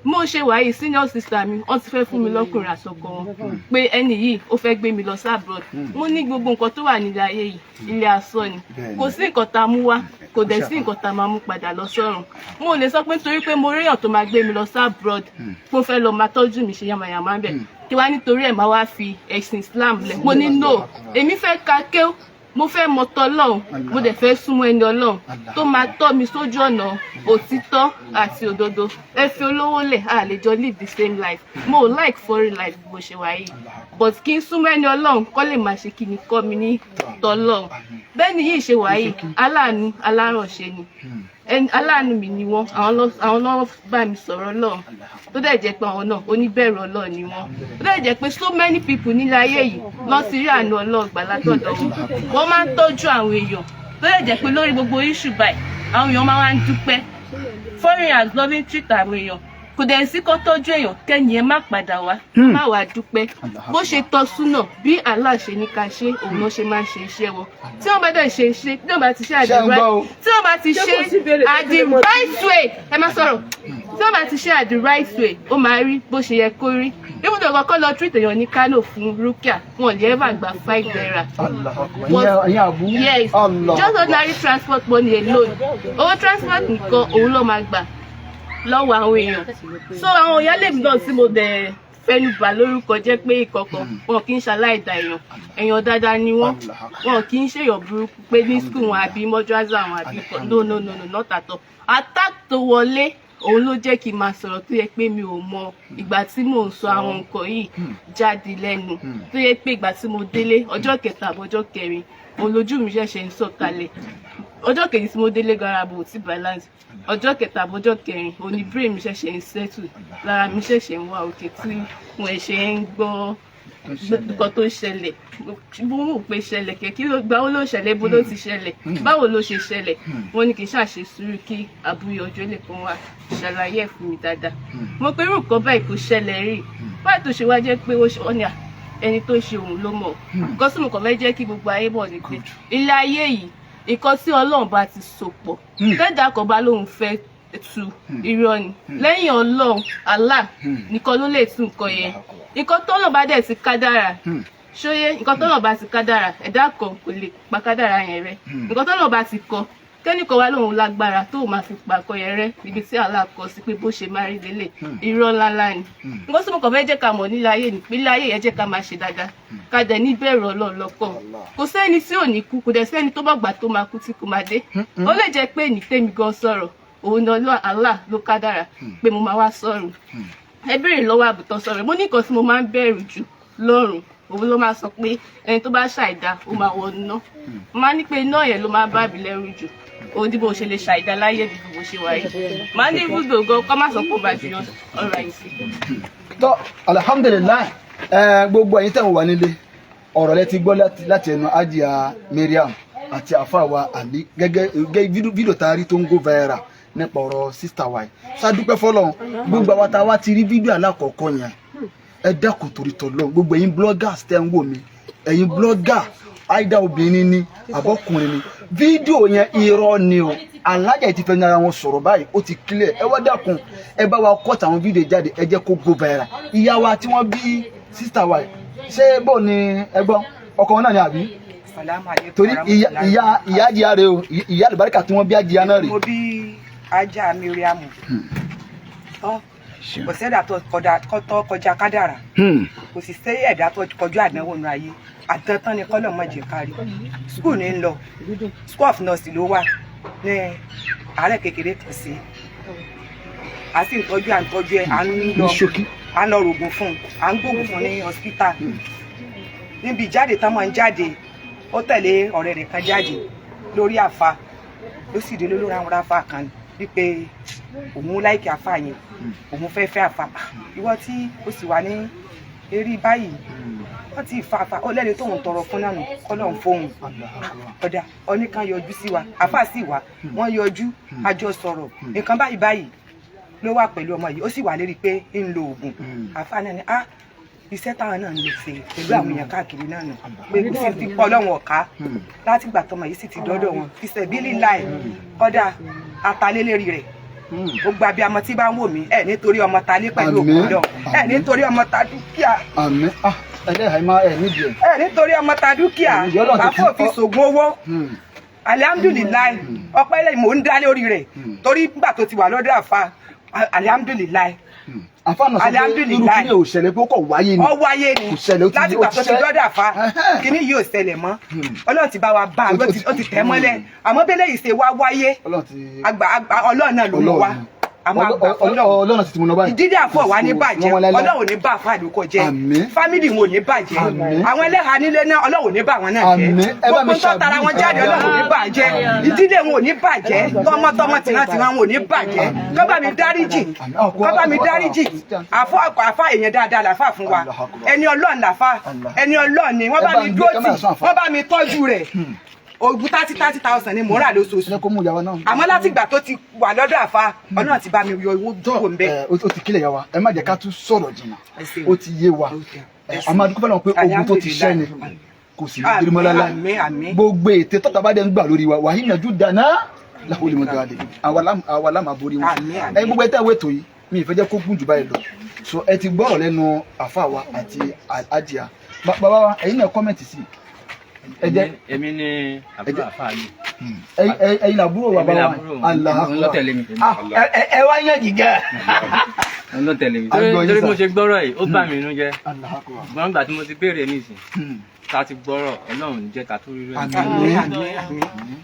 Bí mo ṣe wà yìí, senior sister mi, wọ́n ti fẹ́ fún mi lọ́kùnrin àsọkọ wọn, pé ẹni yìí ó fẹ́ gbé mi lọ sí abroad. Mo ní gbogbo nǹkan tó wà nílé ayé yìí, ilé asán ni. Kò sí nǹkan tá a mú wá, kò dẹ̀ sí nǹkan tá a máa mú padà lọ sọ́run. Mo ò lè sọ pé nítorí pé mo réyàn tó máa gbé mi lọ sí abroad, pé ó fẹ́ lọ máa tọ́jú mi ṣe yamayama ń bẹ̀, kí wá nítorí ẹ̀ máa wá fi ẹ̀sìn Islam lẹ̀. Mo ní no, èmi fẹ́ ka kéw, mo fẹ́ mọ tọlọ́run, mo dẹ̀ fẹ́ súnmọ́ ẹni Ọlọ́run tó máa tọ́ mi sójú ọ̀nà òtítọ́ àti òdodo. Ẹ fi olówó lẹ̀, a lè jọ live the same life. Mo ò like foreign life bó ṣe wà yìí, but kí n súnmọ́ ẹni Ọlọ́run kọ́ lè máa ṣe kí ni kọ́ mi ní tọlọ́run. Bẹ́ẹ̀ ni yìí ṣe wà yìí, aláàánú alárànṣe ni. Ẹni aláàánú mi ni wọ́n. Àwọn ló bá mi sọ̀rọ̀ Ọlọ́run, tó dẹ̀ jẹ́ pé àwọn náà oníbẹ̀rù Ọlọ́run ni wọ́n, tó dẹ̀ jẹ́ pé so many people nílé ayé yìí lọ ti rí àánú Ọlọ́run gbà látọ̀dọ̀ wọn. Wọ́n máa ń tọ́jú àwọn èèyàn, tó dẹ̀ jẹ́ pé lórí gbogbo issue báyìí, àwọn èèyàn máa wá ń dúpẹ́. Foreigners love ń treat àwọn èèyàn. Kò dẹ̀ sí kó tọ́jú èèyàn kẹ́ni ẹ má padà wá, má wàá dúpẹ́. Bó ṣe tọ́ súnà bí Allah ṣe ní ká ṣe, òun ló ṣe máa ń ṣe iṣẹ́ wọn. Tí wọ́n bá dẹ̀ ṣe iṣẹ́, tí wọ́n bá ti ṣe Ṣé ń at the gbọ́ o? right, tí wọ́n bá ti Ṣé ṣe kò sí ìbéèrè tó at the lè mọ̀ sí? right way, ẹ má sọ̀rọ̀, tí wọ́n bá ti ṣe at the right way, ó máa rí bó ṣe yẹ kó rí. Even though kọ́kọ́ lọ treat èèyàn ní Kano fún Rukia, wọn ò lè ever gba 5 naira. Allahu Akbar. Ìyẹn àbú. Yes, Allah. just ordinary transport money alone, owó transport nìkan òun ló máa gbà lọ́wọ́ àwọn èèyàn. So àwọn ìyáálé mi náà tí mo dẹ̀ fẹnu bà lórúkọ jẹ́ pé ìkọ̀kọ̀, wọn kì í ṣaláìda èèyàn, èèyàn dáadáa ni wọ́n. Wọn kì í ṣèyàn burúkú pé ní school wọn àbí mọ́júázà wọn àbí no, no, no, no, not at all. Attack tó wọlé, òun ló jẹ́ kí n máa sọ̀rọ̀ tó yẹ pé mi ò mọ ìgbà tí mò ń sọ àwọn nǹkan yìí jáde lẹ́nu, tó yẹ pé ìgbà tí mo délé ọjọ́ kẹta àbọ̀ ọjọ́ kẹrin, òun lójú mi ṣẹ̀ṣẹ̀ ń sọ̀kalẹ̀. Ọjọ́ kejì tí mo délé gara bò tí balance, ọjọ́ kẹta àbọ̀ ọjọ́ kẹrin, òun ni brain mi ṣẹ̀ṣẹ̀ ń settle, lára mi ṣẹ̀ṣẹ̀ ń wá òkè, tí mo ṣe ń gbọ́ nǹkan tó ṣẹlẹ̀. Bó mọ̀ pé ṣẹlẹ̀ kẹ̀, kí ló gbà ó ló ṣẹlẹ̀, bó ló ti ṣẹlẹ̀, báwo ló ṣe ṣẹlẹ̀? Wọ́n ní kí n ṣàṣe sùúrù kí àbúyọjú lè kàn wá ṣàlàyé ẹ̀ fún mi dáadáa. Mo pé irú nǹkan báyìí kò ṣẹlẹ̀ rí báyìí, tó ṣe wá jẹ́ pé ó ṣe ọ́nà ẹni tó ṣe òun ló mọ̀. Nǹkan tí mo kàn fẹ́ jẹ́ kí gbogbo ayé mọ̀ ni pé ilé ayé yìí, nǹkan tí Ọlọ́run bá ti so pọ̀, tẹ́dà kan bá lóun fẹ́ tu, irọ́ ni. Lẹ́yìn Ọlọ́run, Allah nìkan ló lè tú nǹkan yẹn. Nǹkan tọ́lọ̀ bá dẹ̀ ti kádàrà, ṣóyé, nǹkan tọ́lọ̀ bá ti kádàrà, ẹ̀dá kan kò lè pa kádàrà yẹn rẹ́. Nǹkan tọ́lọ̀ bá ti kọ, kẹ́nìkan wá lóun lágbára tó máa fi pa nǹkan yẹn rẹ́ níbi tí Allah kọ sí pé bó ṣe máa rí lélẹ̀, irọ́ ńláńlá ni. Nǹkan tí mo kàn fẹ́ jẹ́ ká mọ̀ nílé ayé ni pé ilé ayé yẹn, jẹ́ ká máa ṣe dáadáa, ká dẹ̀ ní bẹ̀rù Ọlọ́run lọ́kàn. Kò sẹ́ni tí ò ní kú, kò dẹ̀ sẹ́ni tó bá gbà tó máa kú tí kò máa dé. Ó lè jẹ́ pé ní tèmi gan sọ̀rọ̀, òun ni Ọlọ́run Allah ló kádàrà pé mo máa wá sọ̀rọ̀. Ẹ béèrè lọ́wọ́ àbùtọ́ sọ̀rọ̀, mo ní nǹkan tí mo máa ń bẹ̀rù jù lọ́rùn, òun ló máa sọ pé ẹni tó bá ṣàìdá, ó máa wọ iná. Mo máa ní pé iná yẹn ló máa bá mi lẹ́rù jù. Òun ní bó ṣe lè ṣàìdá láyé mi bí mo ṣe wáyé, máa ní ibùdó gan kọ́ má sọ pé ó bá jù ọ̀rọ̀ àìsí. Tọ́, alhamdulillahi. Ẹ gbogbo ẹ̀yin tẹ́ ń wà nílé, ọ̀rọ̀ lẹ ti gbọ́ láti ẹnu Hajia Mariam àti àfàwà Ali, gẹ́gẹ́ gẹ́gẹ́ fídíò tá a rí tó ń go viral nípa ọ̀rọ̀ sister wa yìí. Ṣàdúpẹ́ fọlọ́run. Gbogbo àwa tá a wá ti rí fídíò alákọ̀ọ́kọ́ yẹn, ẹ dákun torí tọlọ́run, gbogbo ẹ̀yin bloggers tẹ́ ń wò mí, ẹ̀yin blogger, àìdá obìnrin ni àbọ̀kùnrin ni, fídíò yẹn irọ́ ni o. Alájà ti fẹ́ ní ara wọn sọ̀rọ̀ báyìí, ó ti clear. Ẹ wá dákun, ẹ bá wa cut àwọn fídíò jáde, ẹ jẹ́ kó go viral. Ìyá wa tí wọ́n bí sister wa yìí, ṣé bó ni ẹ gbọ́ ọkọ wọn náà ni àbí? Salamu alaikum. Torí ìyá ìyá ìyá àjíyá rẹ o, ìyá àlùbáríkà tí wọ́n bí àjíyá náà rè. Mo bí ajá Miriamu tán, kò sẹ́dá tó kọjá kádàrà, kò sì sí ẹ̀dá tó kọjú àdánwò nù ayé. Àdántán ni kọ́lọ̀ mọ̀ jẹ́ kárí. School ní ń lọ, school of nurse ló wà ní àárẹ̀ kékeré kan sí, a sì ń tọ́jú, à ń tọ́jú ẹ̀, à ń lọ Ní ṣókí. À ń lọ rògùn fún un, à ń gbóògùn fún un ní hospital. Níbi ìjáde tán máa ń jáde, ó tẹ̀lé ọ̀rẹ́ rẹ̀ kan jáde lórí àfa, ló sì dé lórí àwọn àfa kan wípé òun like àfa yẹn, òun fẹ́ fẹ́ àfa. Ìwọ tí ó sì wà ní eré báyìí, wọ́n ti fa àfa ó lẹ́ni tóun tọrọ fún náà nù kọ́lọ́ ń fóun. Ọ̀dà oníkan yọjú sí wa, àfa sì wá, wọ́n yọjú, a jọ sọ̀rọ̀, nǹkan báyìí báyìí ló wà pẹ̀lú ọmọ yìí, ó sì wà lérí pé ń lo oògùn. Àfa náà ni ah, iṣẹ́ táwọn náà ń lò ṣe pẹ̀lú àwọn èèyàn káàkiri náà nù pé kò sí ti pọ́ ọlọ́run ọ̀ká. Láti ìgbà tọmọ yìí sì ti dọ́dọ̀ wọn fi sẹ̀bílì láì kọ́dà atalélẹ́rì rẹ̀. Gbogbo abiyamọ tí bá ń wò mí ẹ nítorí ọmọ ta lé pẹ̀lú Àmín. òkú lọ ẹ nítorí ọmọ ta dúkìá. Àmín. Ah, ẹlẹ́hàá máa ẹ̀ nídìí ẹ̀. Ẹ nítorí ọmọ ta dúkìá. Àmín. Ọlọ́run ti bàbá fi- òfin ṣògùn owó. Alihamudulilayi, ọpẹ́ lẹ́yìn mò ń dá lórí rẹ̀ torí nígbà tó ti wà lọ́dọ̀ àfa, alihamudulilayi. Àfáànà sọ pé irú Alhamdulillah. kí ni ò ṣẹlẹ̀, pé ó kọ̀ wáyé ni. Ọ wáyé ni. Kò ṣẹlẹ̀, ó ti Láti ó gbà ti tó ti ṣẹ́. dọ́dọ̀ àfa, kíní yìí ò ṣẹlẹ̀ mọ́. Ọlọ́run ti bá wa bá a, ó ti tẹ̀ mọ́lẹ̀, àmọ́ bẹ́lẹ̀ yìí ṣe wá wáyé, Ọlọ́run ti àgbà àgbà Ọlọ́run náà ló mú wa, àmọ́ àgbà fọlọ́run. Ọlọ́run ti ti mú lọ báyìí. Ìdílé àfọ̀ wa ní bàjẹ́. Wọ́n wọn láíláí. Ọlọ́run ò ní bá àfa àdúkọ jẹ́. Àmín. Family wọn ò ní bàjẹ́. Àmín. Àwọn ẹlẹ́hà nílé náà, Ọlọ́run ò ní bà wọn náà jẹ́. Àmín. Ẹ bá mi Gbogbo tó tara wọn jáde, Ọlọ́run ò ní bà jẹ́. Ìdílé wọn ò ní bàjẹ́, tọmọtọmọ tìrantìran wọn ò ní bàjẹ́. Kọ́ bá mi dáríjì, kọ́ bá mi dáríjì àfọ. Àfa èèyàn dáadáa làfà fún wa, ẹni Ọlọ́run làfà, ẹni Ọlọ́run ni wọ́n. Ẹ Bá bá mi mi dúró gbé tì kámẹ́rà sún àfà. wọ́n bá mi tọ́jú rẹ̀. Oògùn 30,000 ni mò ń rà lóṣooṣù. Ẹ kó mú ìyàwó náà. Àmọ́ láti ìgbà tó ti wà lọ́dọ̀ àfa, Ọlọ́run ti bá mi yọ owó kúrò ńbẹ̀. Ẹ, ó ti kílẹ̀ yà wa, ẹ má jẹ́ ká tún sọ̀rọ̀ jìnnà. Ẹ ṣeun. Ó ti yé wa. Ẹ Ẹ, ṣeun. a máa dúpẹ́ fọlọ́run pé ogun tó ti ṣẹ́ ni kò sì ní Àmín, dirimọ́lá. àmín, àmín. Gbogbo ète tọ́ta bá dẹ̀ ń gbà lórí wa, wàhíì nàjú dáná láwọn olùmọ̀dé wa lè àwa la máa borí wọn. Àmín, àmín. Ẹ gbogbo ẹ tẹ́ ìwé ètò yìí, mi ì fẹ́ jẹ́ kó gùn jù báyìí lọ. So ẹ ti gbọ́rọ̀ lẹ́nu àfa wa àti àjìyà. Bàbá wa, ẹ̀yin náà comment sí i. Ẹ jẹ́ Èmi ni àbúrò àfáà yìí. Ẹ̀yin làbúrò bàbá Èmi wa. làbúrò. Allah. Òun ló tẹ̀lé mi. Ah, ẹ wá yàn jìgá. Òun ló tẹ̀lé mi. Àgbọ̀ yín Torí sà. mo ṣe gbọ́rọ̀ yìí, ó bà mí inú jẹ́. Allah akbar. Ṣùgbọ́n nígbà tí mo ti béèrè nísìn, ta ti gbọ́rọ̀, Ọlọ́run jẹ́ ká tó rírọ ẹ̀. Àmín, àmín, àmín.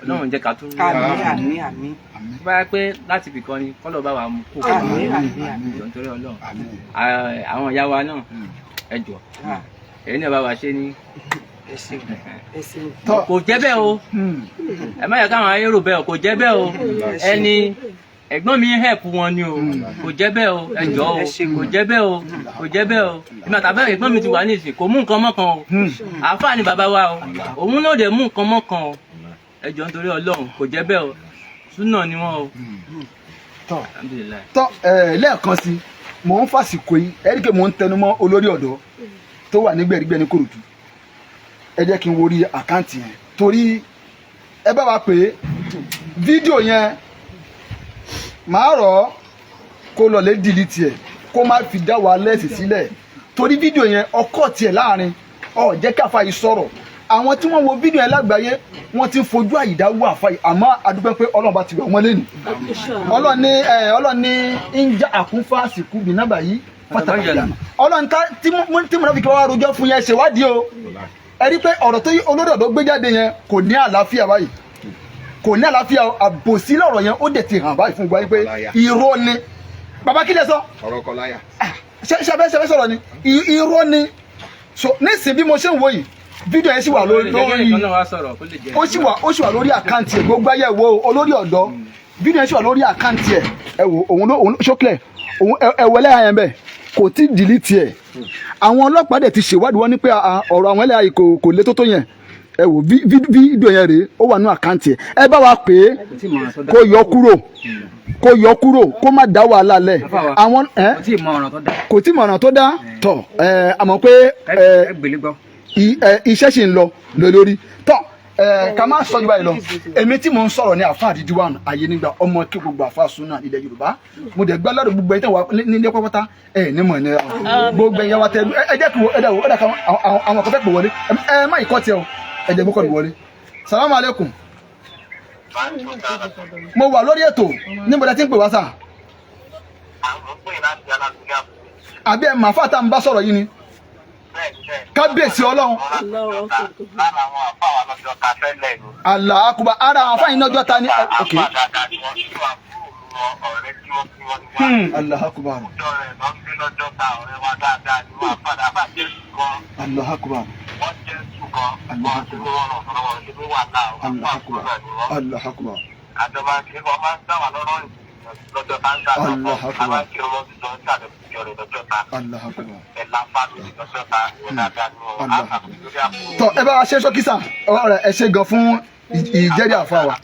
Ọlọ́run jẹ́ ká tó rírọ ẹ̀. Àmín, àmín, àmín. Tó bá yẹ pé láti ibìkan ni kọ́lọ̀ bá wa mú kó. Àmín, àmín, àmín. Jọ̀ọ́ nítorí Ọlọ́run. Àwọn ìyá wa náà, ẹ jọ̀ọ́, èyí náà bá wa ṣe ní. Ẹ ṣeun, ẹ ṣeun. Tọ́. Kò jẹ́ bẹ́ẹ̀ o, ẹ má yẹ káwọn ayé rò bẹ́ẹ̀ o, kò jẹ́ bẹ́ẹ̀ o. Ẹni ẹ̀gbọ́n mi help wọn ni o, kò jẹ́ bẹ́ẹ̀ o, ẹ jọ̀ọ́ o, Ẹ ṣeun. kò jẹ́ bẹ́ẹ̀ o, kò jẹ́ bẹ́ẹ̀ o. Ìmọ̀ tàbí ẹ̀gbọ́n mi ti wà ní ìsìn, kò mú nǹkan mọ́kan o. Àáfàá ni bàbá wa o, òun náà dẹ̀ mú nǹkan mọ́kan o. Ẹ jọ̀ọ́ nítorí Ọlọ́run, kò jẹ́ bẹ́ẹ̀ o, súnà ni wọ́n o. Tọ́. Alhamdulillah. Tọ́, ẹ lẹ́ẹ̀kan sí, mò ń fàsìkò yìí, ẹ rí i pé mò ń tẹnu mọ́ olórí ọ̀dọ́ tó wà nígbẹ̀rígbẹ̀ ní Kòròdú. Ẹ jẹ́ kí n wo orí account yẹn, torí ẹ bá wa pè é fídíò yẹn, màá rọ̀ ọ́ kó lọ lè delete ẹ̀, kó má fi dá wa lẹ́sìn sílẹ̀, torí fídíò yẹn ọkọ̀ tiẹ̀ láàrin ọ̀ jẹ́ káfa yìí sọ̀rọ̀. Àwọn tí wọ́n wo fídíò yẹn lágbàáyé, wọ́n ti ń fojú àyídá wò àfa yìí. Àmọ́ a dúpẹ́ pé Ọlọ́run bá ti wà wọ́n lẹ́nu. Ọlọ́run ní ẹ, Ọlọ́run ní ń já àkúnfà sìkú bí nọ́mbà yìí pátápátá. Ọlọ́run tá tí mo náà fi kí wọ́n wá rojọ́ fún yẹn, ṣèwádìí o. Ẹ rí pé ọ̀rọ̀ tó yí olórí ọ̀dọ́ gbé jáde yẹn kò ní àlàáfíà báyìí, kò ní àlàáfíà o. Àbòsí lọ̀rọ̀ yẹn, ó dẹ̀ ti hàn báyìí fún gbáyé pé irọ́ ni. Bàbá, kí lẹ sọ? Ọ̀rọ̀ kọ láyà. Ṣe fẹ́ sọ̀rọ̀ ni. Irọ́ ni. So nísìnyí bí mo ṣe ń wò yìí, fídíò yẹn sì wà lórí Jẹ́ kí ẹnìkan náà wá sọ̀rọ̀ kó lè jẹ́. Ó sì wà lórí account ẹ̀. Gbogbo ayé wo olórí ọ̀dọ́, fídíò yẹn sì wà lórí account ẹ̀. Ẹ wò òun ló òun ṣókìlẹ̀ òun ẹ wọlé ayẹyẹ bẹ́ẹ̀, kò tí ì delete ẹ̀. Àwọn ọlọ́pàá dẹ̀ ti ṣèwádìí wọn ní pé ọ̀rọ̀ àwọn ẹlẹ́yà yìí kò lé tó tó yẹn. Ẹ wò fídíò yẹn rèé, ó wà ní account ẹ̀. Ẹ bá wa pè é Kò tí ì mọ ọ̀ràn tó dá. kó yọ kúrò, kó yọ kúrò, kó má dá wàhálà lẹ̀. Àfà wa, àwọn ẹ kò tí ì mọ ọ̀ràn tó dá. Kò tí ì mọ ọ̀nà tó dá. Tọ̀ ẹ, àmọ́ pé Ẹ ẹ ẹ gbélé gbọ́. Iṣẹ́ sì ń lọ lórí. Tọ́ ẹ, ká má sọ ju báyìí lọ. Èmi tí mò ń sọ̀rọ̀ ní àfa àdídíwàn ayé nígbà ọmọ kí gbogbo àfa súnà ilẹ̀ Yorùbá. Mo dẹ̀ gbá lọ́dọ̀ gbogbo ẹ̀yin tẹ̀ wá nílé pápátá ẹ̀ ní mọ̀ ní gbogbo ẹ̀yin wa tẹ ẹ jẹ́ kí ẹ dẹ̀ ẹ dẹ̀ ká àwọn kan fẹ́ pè wọlé. Ẹ má ìkọ́ tiẹ̀ o, ẹ jẹ́ gbókọ̀ wọlé. Salamu aleykum. Mo wà lórí ètò. Níbo lẹ ti ń pè wá sà? Àbí ẹ màá fà tá n bá sọ̀rọ̀ yìí ni? Kábíyèsí Ọlọ́run. Allah akuba. Ara àwọn afáyín náà jọ ta ni. Ok. Allah akubar. Allah akubar. Allah akubar. Allah akubar. Allah akubar. Allah akubar. Allah akubar. Allah akubar. Tọ, ẹ bá wa ṣe ṣókí sà. Ọ̀rẹ́, ẹ ṣe gan fún ìjẹ́rìí àfa wa.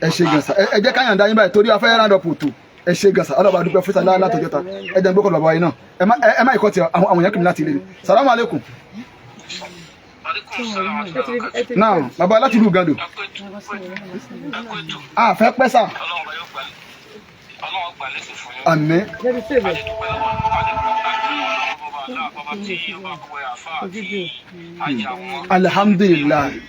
Ẹ ṣe gan sà. Ẹ jẹ́ káyàn dá yín báyìí torí a fẹ́ round up tó. Ẹ ṣe gan sà. Ọlọ́ba dúpẹ́ fún sàlá látọjọ́ ta. Ẹ jẹ́ n gbókòó bàbá wa yìí náà. Ẹ má ìkọ́ ti àwọn èèyàn kìí láti ilé ni. Salamu aleykum. Now, bàbá láti ìlú Gando. A fẹ́ pẹ́ sà. Àmín. Alhamdulillahi.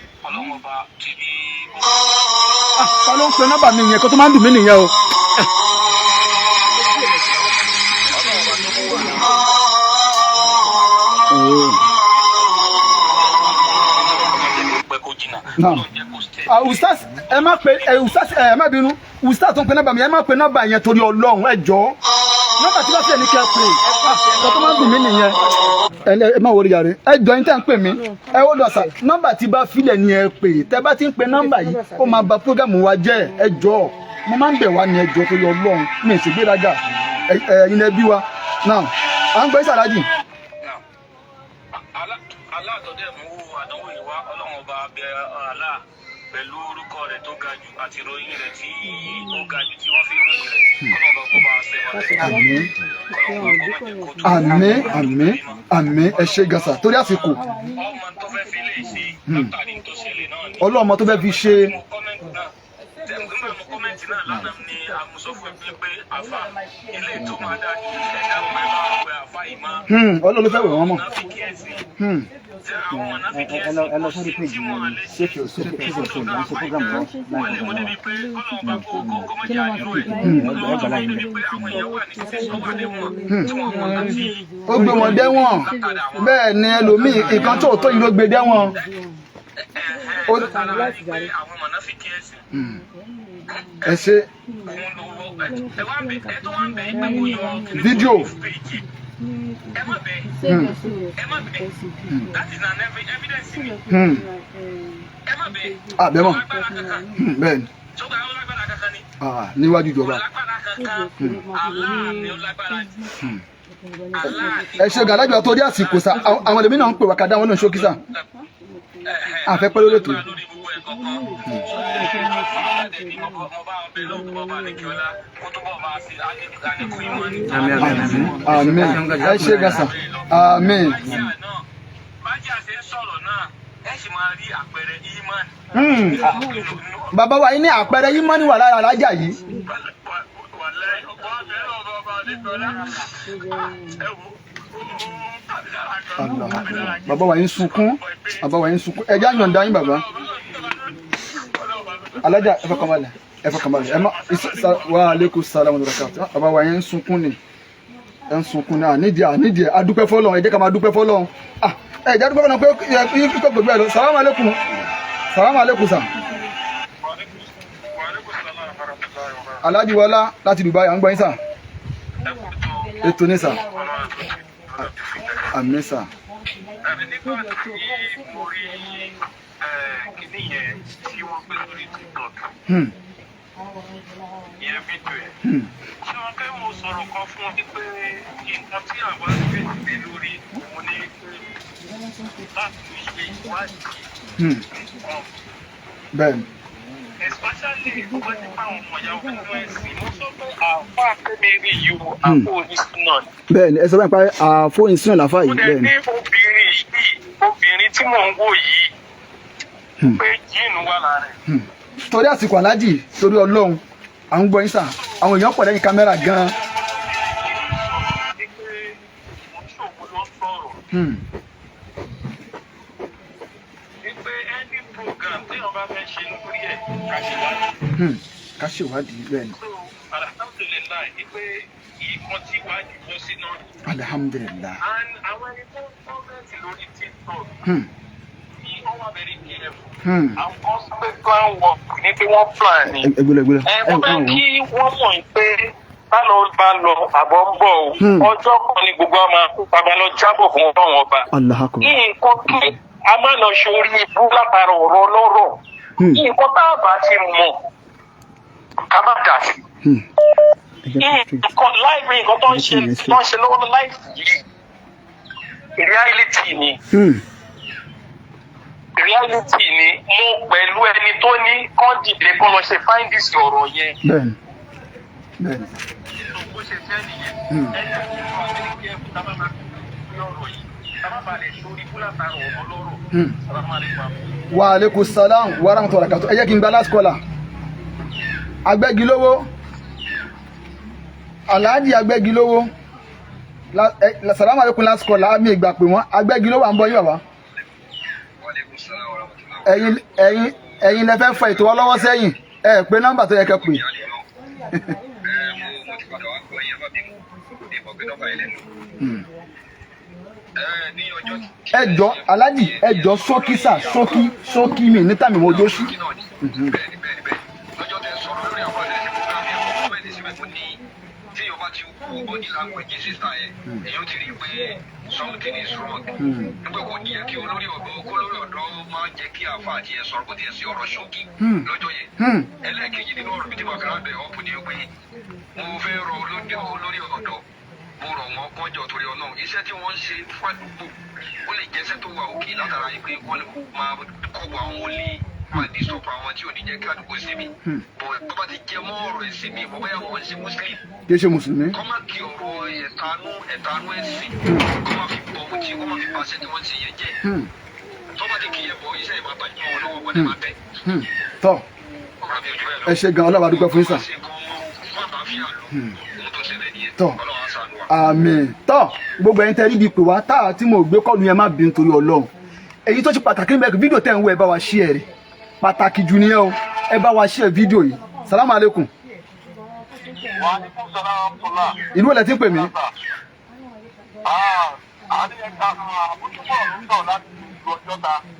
Ah, ta ló ń pe nọ́mbà mi yẹn? Kó tó máa ń dùn mí nìyẹn o. Oh. Naam. Ah, ustaz, ẹ má pe ẹ ustaz, ẹ má bínú. Ustaz tó ń pe nọ́mbà mi, ẹ má pe nọ́mbà yẹn torí Ọlọ́run, ẹ jọ̀ọ́. Nọ́mbà tí wọ́n fi ẹni kẹ́ pè é, kó tó máa ń dùn mí nìyẹn. Ẹ má wọlé yàrá. Ẹ jọ̀ọ́, yín tẹ́ ń pè mí. Ẹ ó lọ sà, nọ́mbà tí bá filẹ̀ ni ẹ pè. Tẹ́ bá ti ń pe nọ́mbà yìí, ó máa ba program wa jẹ́. Ẹ jọ̀ọ́, mo máa ń bẹ̀ wá ní, ẹ jọ̀ọ́ torí Ọlọ́run, mi ì ṣègbéraga. Ẹ̀yin lẹ bí wa. Now, à ń gbé sàlájì. Alátọ̀dẹ̀ mú àdánwò yìí wá, Ọlọ́run Ọba bẹ Allah pẹ̀lú orúkọ rẹ̀ tó ga jù àti ìròyìn rẹ̀ tí ó ga jù tí wọ́n fi ń ròyìn rẹ̀, kọ́nà ọba kó bá a ṣe wọn lẹ́yìn. Àmín. Kọ́nà ọba kó má jẹ́ kó tó. Àmín, àmín, àmín. Ẹ ṣé gan sà, torí àsìkò. Ọmọ tó fẹ́ fi lè ṣe látàrí tó ṣẹlẹ̀ náà ni. Ọlọ́mọ tó fẹ́ fi ṣe. Mo comment náà, nígbà mo comment náà lánàá ni mo sọ fún ẹ pé àfa ilé tó máa dáa ju ẹ̀dá ọmọ ẹ bá wẹ àfa yìí mọ́. Ọlọ́run ló fẹ́ wẹ̀ wọ́n mọ̀. Mọ̀nàfíkì ẹ̀sìn. Àwọn Ẹ mọ̀nàfíkì ẹ lọ ẹ̀sìn ẹ lọ kò sórí sí page tí mi. wọ́n lè Ṣé kí o ṣe? Ṣé kò ṣe ìgbà ń ṣe program lọ́wọ́ wọ́n lè mú débi pé kọ́lọ́n bá kó kó kó má jẹ́ àdúró ẹ̀. Ẹ gbà láyé Débi bẹ́ẹ̀. pé àwọn èèyàn wà ní títí sọ́wọ́ àdéhùn tí wọ́n mọ̀ àti Ó gbé wọn dẹ́wọ̀n. Bẹ́ẹ̀ ni, ẹlòmíì nǹkan tó tó yìí ló gbé dẹ́wọ̀n. Látara ní pé àwọn mọ̀nàfíkì ẹ̀sìn Ẹ ṣe. òun ló wọ ẹ wá ń bẹ ẹ tó wá ń bẹ pé kò yọ kíní Fídíò. kò ní péjì. Ẹ má bẹ, ẹ má bẹ, that is an evidence ni. Ẹ má bẹ. Àbẹ̀mọ̀. Lágbára kankan. Bẹ́ẹ̀ ni. Tó bá wọn lágbára kankan ni. Ah, níwájú ìjọba. Lágbára kankan, Allah ni ó lágbára jù. Allah ni. Ẹ ṣe gàdájọ, torí àsìkò sà, àwọn ẹlòmíì náà ń pè wá ká dá wọn náà ṣókí sà. Àfẹ́ pẹ́ lórí ètò. Lórí gbogbo ẹ̀ kọ̀ọ̀kan. Mo bá wọn bẹ lọ́wọ́ tó bá bá àlékè ọlá kó tó bọ̀ bá a ṣe àlékún ìmọ̀ ní. Àmín, àmín, àmín. Àmín, ẹ ṣe gàsà, àmín. Bájíà ṣe ń sọ̀rọ̀ náà, ẹ sì máa rí àpẹẹrẹ ìmán. Bàbá wa yìí ní àpẹẹrẹ yìí mọ́ ní wà lára alájà yìí. Wàlẹ́ ọ̀pọ̀ abẹ́rẹ́ ọba ọba àlékè ọlá. Ẹ wo, ó kàbí lára gan. Allah. Bàbá wa yìí ń sunkún, bàbá wa yìí ń sunkún. Ẹ já yọ̀ǹda yín, bàbá alájà. Ẹ fọkàn balẹ̀, ẹ fọkàn balẹ̀. Ẹ má wa aleykum salaam wa rahmatulah. Bàbá wa yẹn ń sunkún ni, ẹ ń sunkún ni. Ànídìí, ànídìí. Adúpẹ́ fọlọ́run, ẹ jẹ́ ká máa dúpẹ́ fọlọ́run. Ah, ẹ jẹ́ adúpẹ́ fọlọ́run pé ẹ kí gbogbo ẹ lọ. Salaam aleykum, salaam aleykum sà. Alhaji Wọlá láti Dubai, à ń gbọ́ yín sà. Ètò ní sà. Àmín sà. Nígbà tí mo rí kíní yẹn tí wọ́n gbé lórí TikTok, ìyẹn fídíò yẹn, ṣé wọn kẹ́ mo sọ̀rọ̀ kan fún ọ pé nǹkan tí àwa ń gbé dìde lórí òun ni pé láti ṣe ìwádìí nǹkan, Bẹ́ẹ̀ni. Especially wọ́n ti fáwọn ọmọ ìyá wọn nínú ẹ̀sìn. Mo sọ pé àáfàá tẹ́mi rí yìí o, àpò onísùnà ni. Bẹ́ẹ̀ni, ẹ sọ báyìí pé àfóyín sínú làfà Mo yìí. dẹ̀ Bẹ́ẹ̀ni. ní obìnrin yìí, obìnrin tí mò ń wò yìí, pé jíìnù wà lára ẹ̀. Torí àsìkò, aláàjì, torí Ọlọ́run, à ń gbọ́ yín sà. Àwọn èèyàn pọ̀ lẹ́yìn kámẹ́rà gan-an. Ní pé mo ń ṣòwò ló ń sọ̀rọ̀. Ní pé any program téèyàn bá fẹ́ ṣe lórí ẹ̀, ká ṣe wádìí. Ká ṣèwádìí, bẹ́ẹ̀ni. So alhamdulillahi ní pé ìkan tí ìwádìí bọ́ sí náà. Alhamdulillahi. And àwọn ẹni tó ń comment lórí TikTok tí wọ́n wà very careful. Àwọn kan sọ pé plan work ní pé wọ́n plan ni. Ẹgbẹ́lẹ̀, ẹgbẹ́lẹ̀. Ẹ mo fẹ́ kí wọ́n mọ̀ pé bá lọ bá lọ àbọ̀ ń bọ̀ o. Ọjọ́ kan ni gbogbo wa máa kú padà lọ jábọ̀ fún ọlọ́run ọba. Allah akbar. Nǹkan kí a má lọ ṣe orí ibú látara ọ̀rọ̀ ọlọ́rọ̀. Nǹkan tá a bá ti mọ̀, ká má dà sí. Nǹkan láìpẹ́, nǹkan tó ń ṣe lọ́wọ́ láìpẹ́ yìí, reality ni. Reality ni. Mo pẹ̀lú ẹni tó ní kán dìde kán lọ ṣe findings ọ̀rọ̀ yẹn. Bẹ́ẹ̀ni, bẹ́ẹ̀ni. Bó ṣe jẹ́ nìyẹn. Ẹ jẹ́ kí wọ́n ní kí ẹ tá bá máa fi ọ̀rọ̀ yìí, tá bá balẹ̀ sórí ibú látara ọ̀rọ̀ ọlọ́rọ̀. Salaam alaikum. Wa aleykum salam wa rahmatullahi wa barakatuh. Ẹ jẹ́ kí n gba last caller. Agbẹ́gilówó, Alhaji Agbẹ́gilówó. Salaam aleykum. Last caller, àmì ìgbà pé wọ́n. Agbẹ́gilówó, à ń bọ̀ yín, bàbá. Ẹ̀yin, ẹ̀yin, ẹ̀yin lẹ fẹ́ fa ètò wa lọ́wọ́ sẹ́yìn. Ẹ pé nọ́mbà tó yẹ kẹ́ pè. Mo ti padà wá gbọ́ yẹn, má bínú, ìmọ̀ pé nọ́mbà yẹn lẹ́nu. Ní ọjọ́ tí. Ẹ jọ, Alhaji, ẹ jọ, ṣókí sà, ṣókí, ṣókí. Mi ní tàmí mo jó sí. Bẹ́ẹ̀ni, bẹ́ẹ̀ni, bẹ́ẹ̀ni. Lọ́jọ́ tẹ sọ̀rọ̀ lórí àwọn ọ̀rẹ́ ṣe program yẹn, mo comment síbẹ̀, mo ní tí èèyàn bá ti wo body language sister yẹn, èèyàn ti rí i pé something is wrong. Nígbà kò ní yẹ kí olórí ọ̀dọ́ kó lórí ọ̀dọ́ máa jẹ́ kí àfa àti ẹ̀ sọ̀rọ̀ bó ti ẹ̀ sí ọ̀rọ̀ ṣókí lọ́jọ́ yẹn. Ẹlẹ́ẹ̀kejì nínú ọ̀rọ̀ mi tí màá fi ráńdọ̀ ẹ̀ ọ̀pù ni pé mo fẹ́ rọ olórí ọ̀dọ́. Mo rọ̀ wọ́n kọ́jọ torí Ọlọ́run. Iṣẹ́ tí wọ́n ń ṣe fún àdúgbò ó lè jẹ́sẹ́ tó wà òkè látara yìí pé wọ́n lè máa kọ́bọ̀ àwọn olè, máa disturb àwọn tí ò ní jẹ́ kí àdúgbò sinmi. Bọ̀ tó bá ti jẹ mọ́ ọ̀rọ̀ ẹ̀sìn mi, bọ́ bóyá wọ́n ń ṣe Muslim, Kì í ṣe mùsùlùmí. Kọ́ má kí ọ̀rọ̀ ẹ̀tanú ẹ̀sìn kọ́ má fi bọ̀ ohun tí kọ́ má fi bàṣẹ́ tí wọ́n ń ṣe yẹn jẹ́. Tó bá ti kí yẹn bọ̀, iṣẹ́ yẹn máa bàjẹ́ wọn lọ́wọ́, wọ́n dẹ̀ máa tẹ̀. Tọ́. Ọ̀rọ̀ mi ò jù bẹ́ẹ̀ lọ. Ẹ ṣe gan, Ọlọ́run a dúpẹ́ fún yín sà. Ṣe kọ́ mọ́ fún àlàáfíà lò, ohun tó ṣẹlẹ̀ nìyẹn. Tọ́. Ọlọ́run á ṣàánú wa. Àmín. Tọ́, gbogbo ẹ̀yin tẹ́ rí ibi pè wá táà tí mo gbé kọ́ọ̀lù yẹn, má bínú torí Ọlọ́run. Èyí tó ṣe pàtàkì níbẹ̀, fídíò tẹ́ ń wo, ẹ bá wa share rẹ̀. Pàtàkì jù nìyẹn o, ẹ bá wa share fídíò yìí. Salamu aleykum. Ìlú ẹ̀ lẹ ti ń pè mí?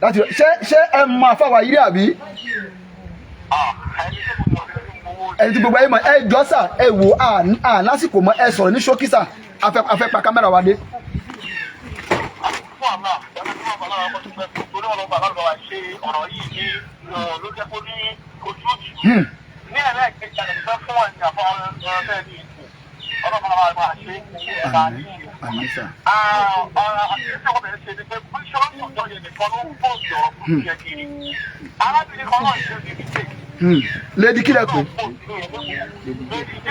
Láti ṣé ẹ mọ àfàwà yìí rí àbí ẹni tí gbogbo ayé mọ? Ẹ jọ sà, ẹ wò á lásìkò mọ, ẹ sọ̀rọ̀ ní ṣókí sà, a fẹ́ pa kámẹ́rà wa dé. Fún àlá ẹni tí wọn bá lára kọjú pẹ torí wọn lọ bá lára wa ṣe ọ̀rọ̀ yìí ní ló jẹ́ kó ní ojú òtù. Ní ẹlẹ́ẹ̀kejì, àlẹ́ fún ẹ̀yìn àfọ ọ̀rọ̀ bẹ́ẹ̀ ní ìsìn ọlọ́pàá máa máa ṣe é máa ní ìṣe. Àmín sà. Ọ̀rọ̀ àti ọkọ̀ ṣe ni pé bíṣọ́ọ̀ṣì ọjọ́ yẹn nìkan ló ń pòsì ọ̀rọ̀ fún ìyẹn kiri. Arábìnrin kan náà ṣe ní mistake. Lady kílẹ̀ pé. Lady J.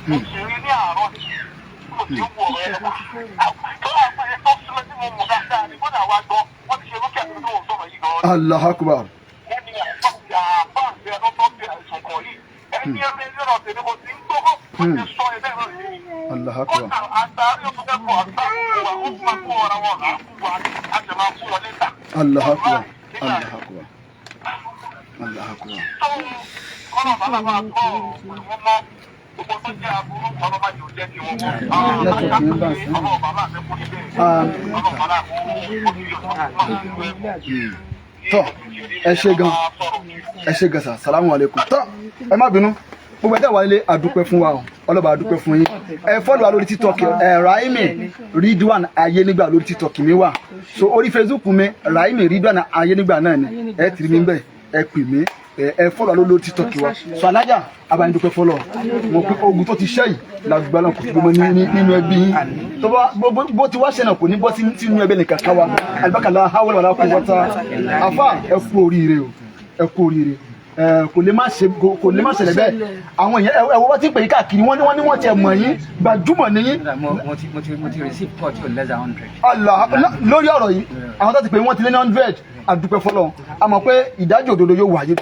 Mo sì rí ní àárọ̀ mo sì ń wo ọ̀rọ̀ ẹ̀ lọ́wọ́. Tó àwọn ẹ̀ tó súnmọ́ tí mo mọ̀ dáadáa ni kódà wá gbọ́, wọ́n ti ṣe rúkẹ́ àti tó ń sọ̀rọ̀ yìí gan-an. Allah akbar. Wọ́n ní àbá àti ẹ̀rọ tó fi àìsàn kan yìí. Ẹni ẹgbẹ́ yọ̀rọ̀ tèmi kò sí ń gbọ́ ó ti sọ ẹ̀ bẹ́ẹ̀ lọ́rọ̀ yìí. Allah akbar. Kódà àgbárí ó tún fẹ́ kọ àgbá fún wa, ó tún máa kó ọ̀rọ̀ wọn là fún wa, a sì máa fún wọn létà. Allah akbar. Allah akbar. Allah akbar. Tó kọ́nà bàbá máa kọ́ ọ̀rọ̀ wọn mọ́ gbogbo tó jẹ́ aburú ọlọ́mọ yóò jẹ́ kí wọ́n mọ́. Ọlọ́run bàbá mi kú níbẹ̀. Ọlọ́run bàbá mi kú níbẹ̀. Tọ́, ẹ ṣé gan, ẹ ṣé gan sà. Salamu aleykum. Tọ́, ẹ má bínú, gbogbo ẹ tẹ́ wà nílé, àdúpẹ́ fún wa o, ọlọ́ba àdúpẹ́ fún yín. Ẹ follow wa lórí TikTok, ẹ Raimi Ridwan Ayénígbà lórí TikTok mi wà. So orí Facebook mi, Raimi Ridwan Ayénígbà náà ni ẹ tìrí mi bẹ́ẹ̀, ẹ pè mí, ẹ follow wa lórí TikTok wa. So alájà abayíndúpẹ́ follow mo pé ogun tó ti ṣẹ́ yìí lágbára kò gbọmọ nínú ẹbí yín tó bá bó ti wá ṣe náà kò ní bọ́ sínú ẹbí nìkan ká wa alibakala hawala wàlá kó wọ́tá. Afa, ẹ kú oríire o, ẹ kú oríire. Ẹ kò lè má ṣe, kò lè má ṣẹlẹ̀ bẹ́ẹ̀. Àwọn èèyàn, ẹ wọ́n ti ń pè yín káàkiri, wọ́n ní wọ́n ti ẹ̀ mọ̀ yín, gbajúmọ̀ ní yín. Mo ti receive call tí o less than 100. Allah lórí ọ̀rọ̀ yìí, àwọn tó ti pè wọ́n ti lé ní 100. Àdúpẹ́ fọlọ́, a mọ̀ pé ìdájọ́ òdodo yóò wáyé,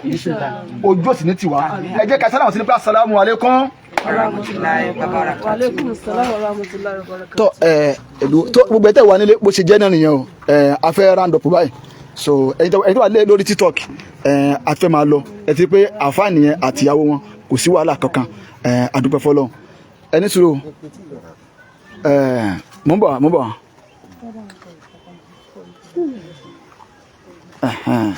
ojú òsì ní tiwa. Ẹ jẹ́ ká sálámù sí ní pé asalaamu aleykum. Warahmatullahi wabarakatuh. Wa alaikum salam wa rahmatullahi wa barakatuh. Tọ ẹ ẹdùn tó gbogbo ẹ tẹ wà nílé, bó ṣe jẹ́ náà nìyẹn o. Ẹ a fẹ́ round up báyìí. So ẹ̀yin tó wà lé lórí TikTok, ẹ a fẹ́ máa lọ. Ẹ ti pé àfáà nìyẹn àtìyàwó wọn, kò sí wàhálà kankan. Ẹ àdúpẹ́ fọlọ́. Ẹ ní sùúrù, ẹ mò ń bọ̀ wá, mò ń bọ̀ wá. Ẹhẹ́n.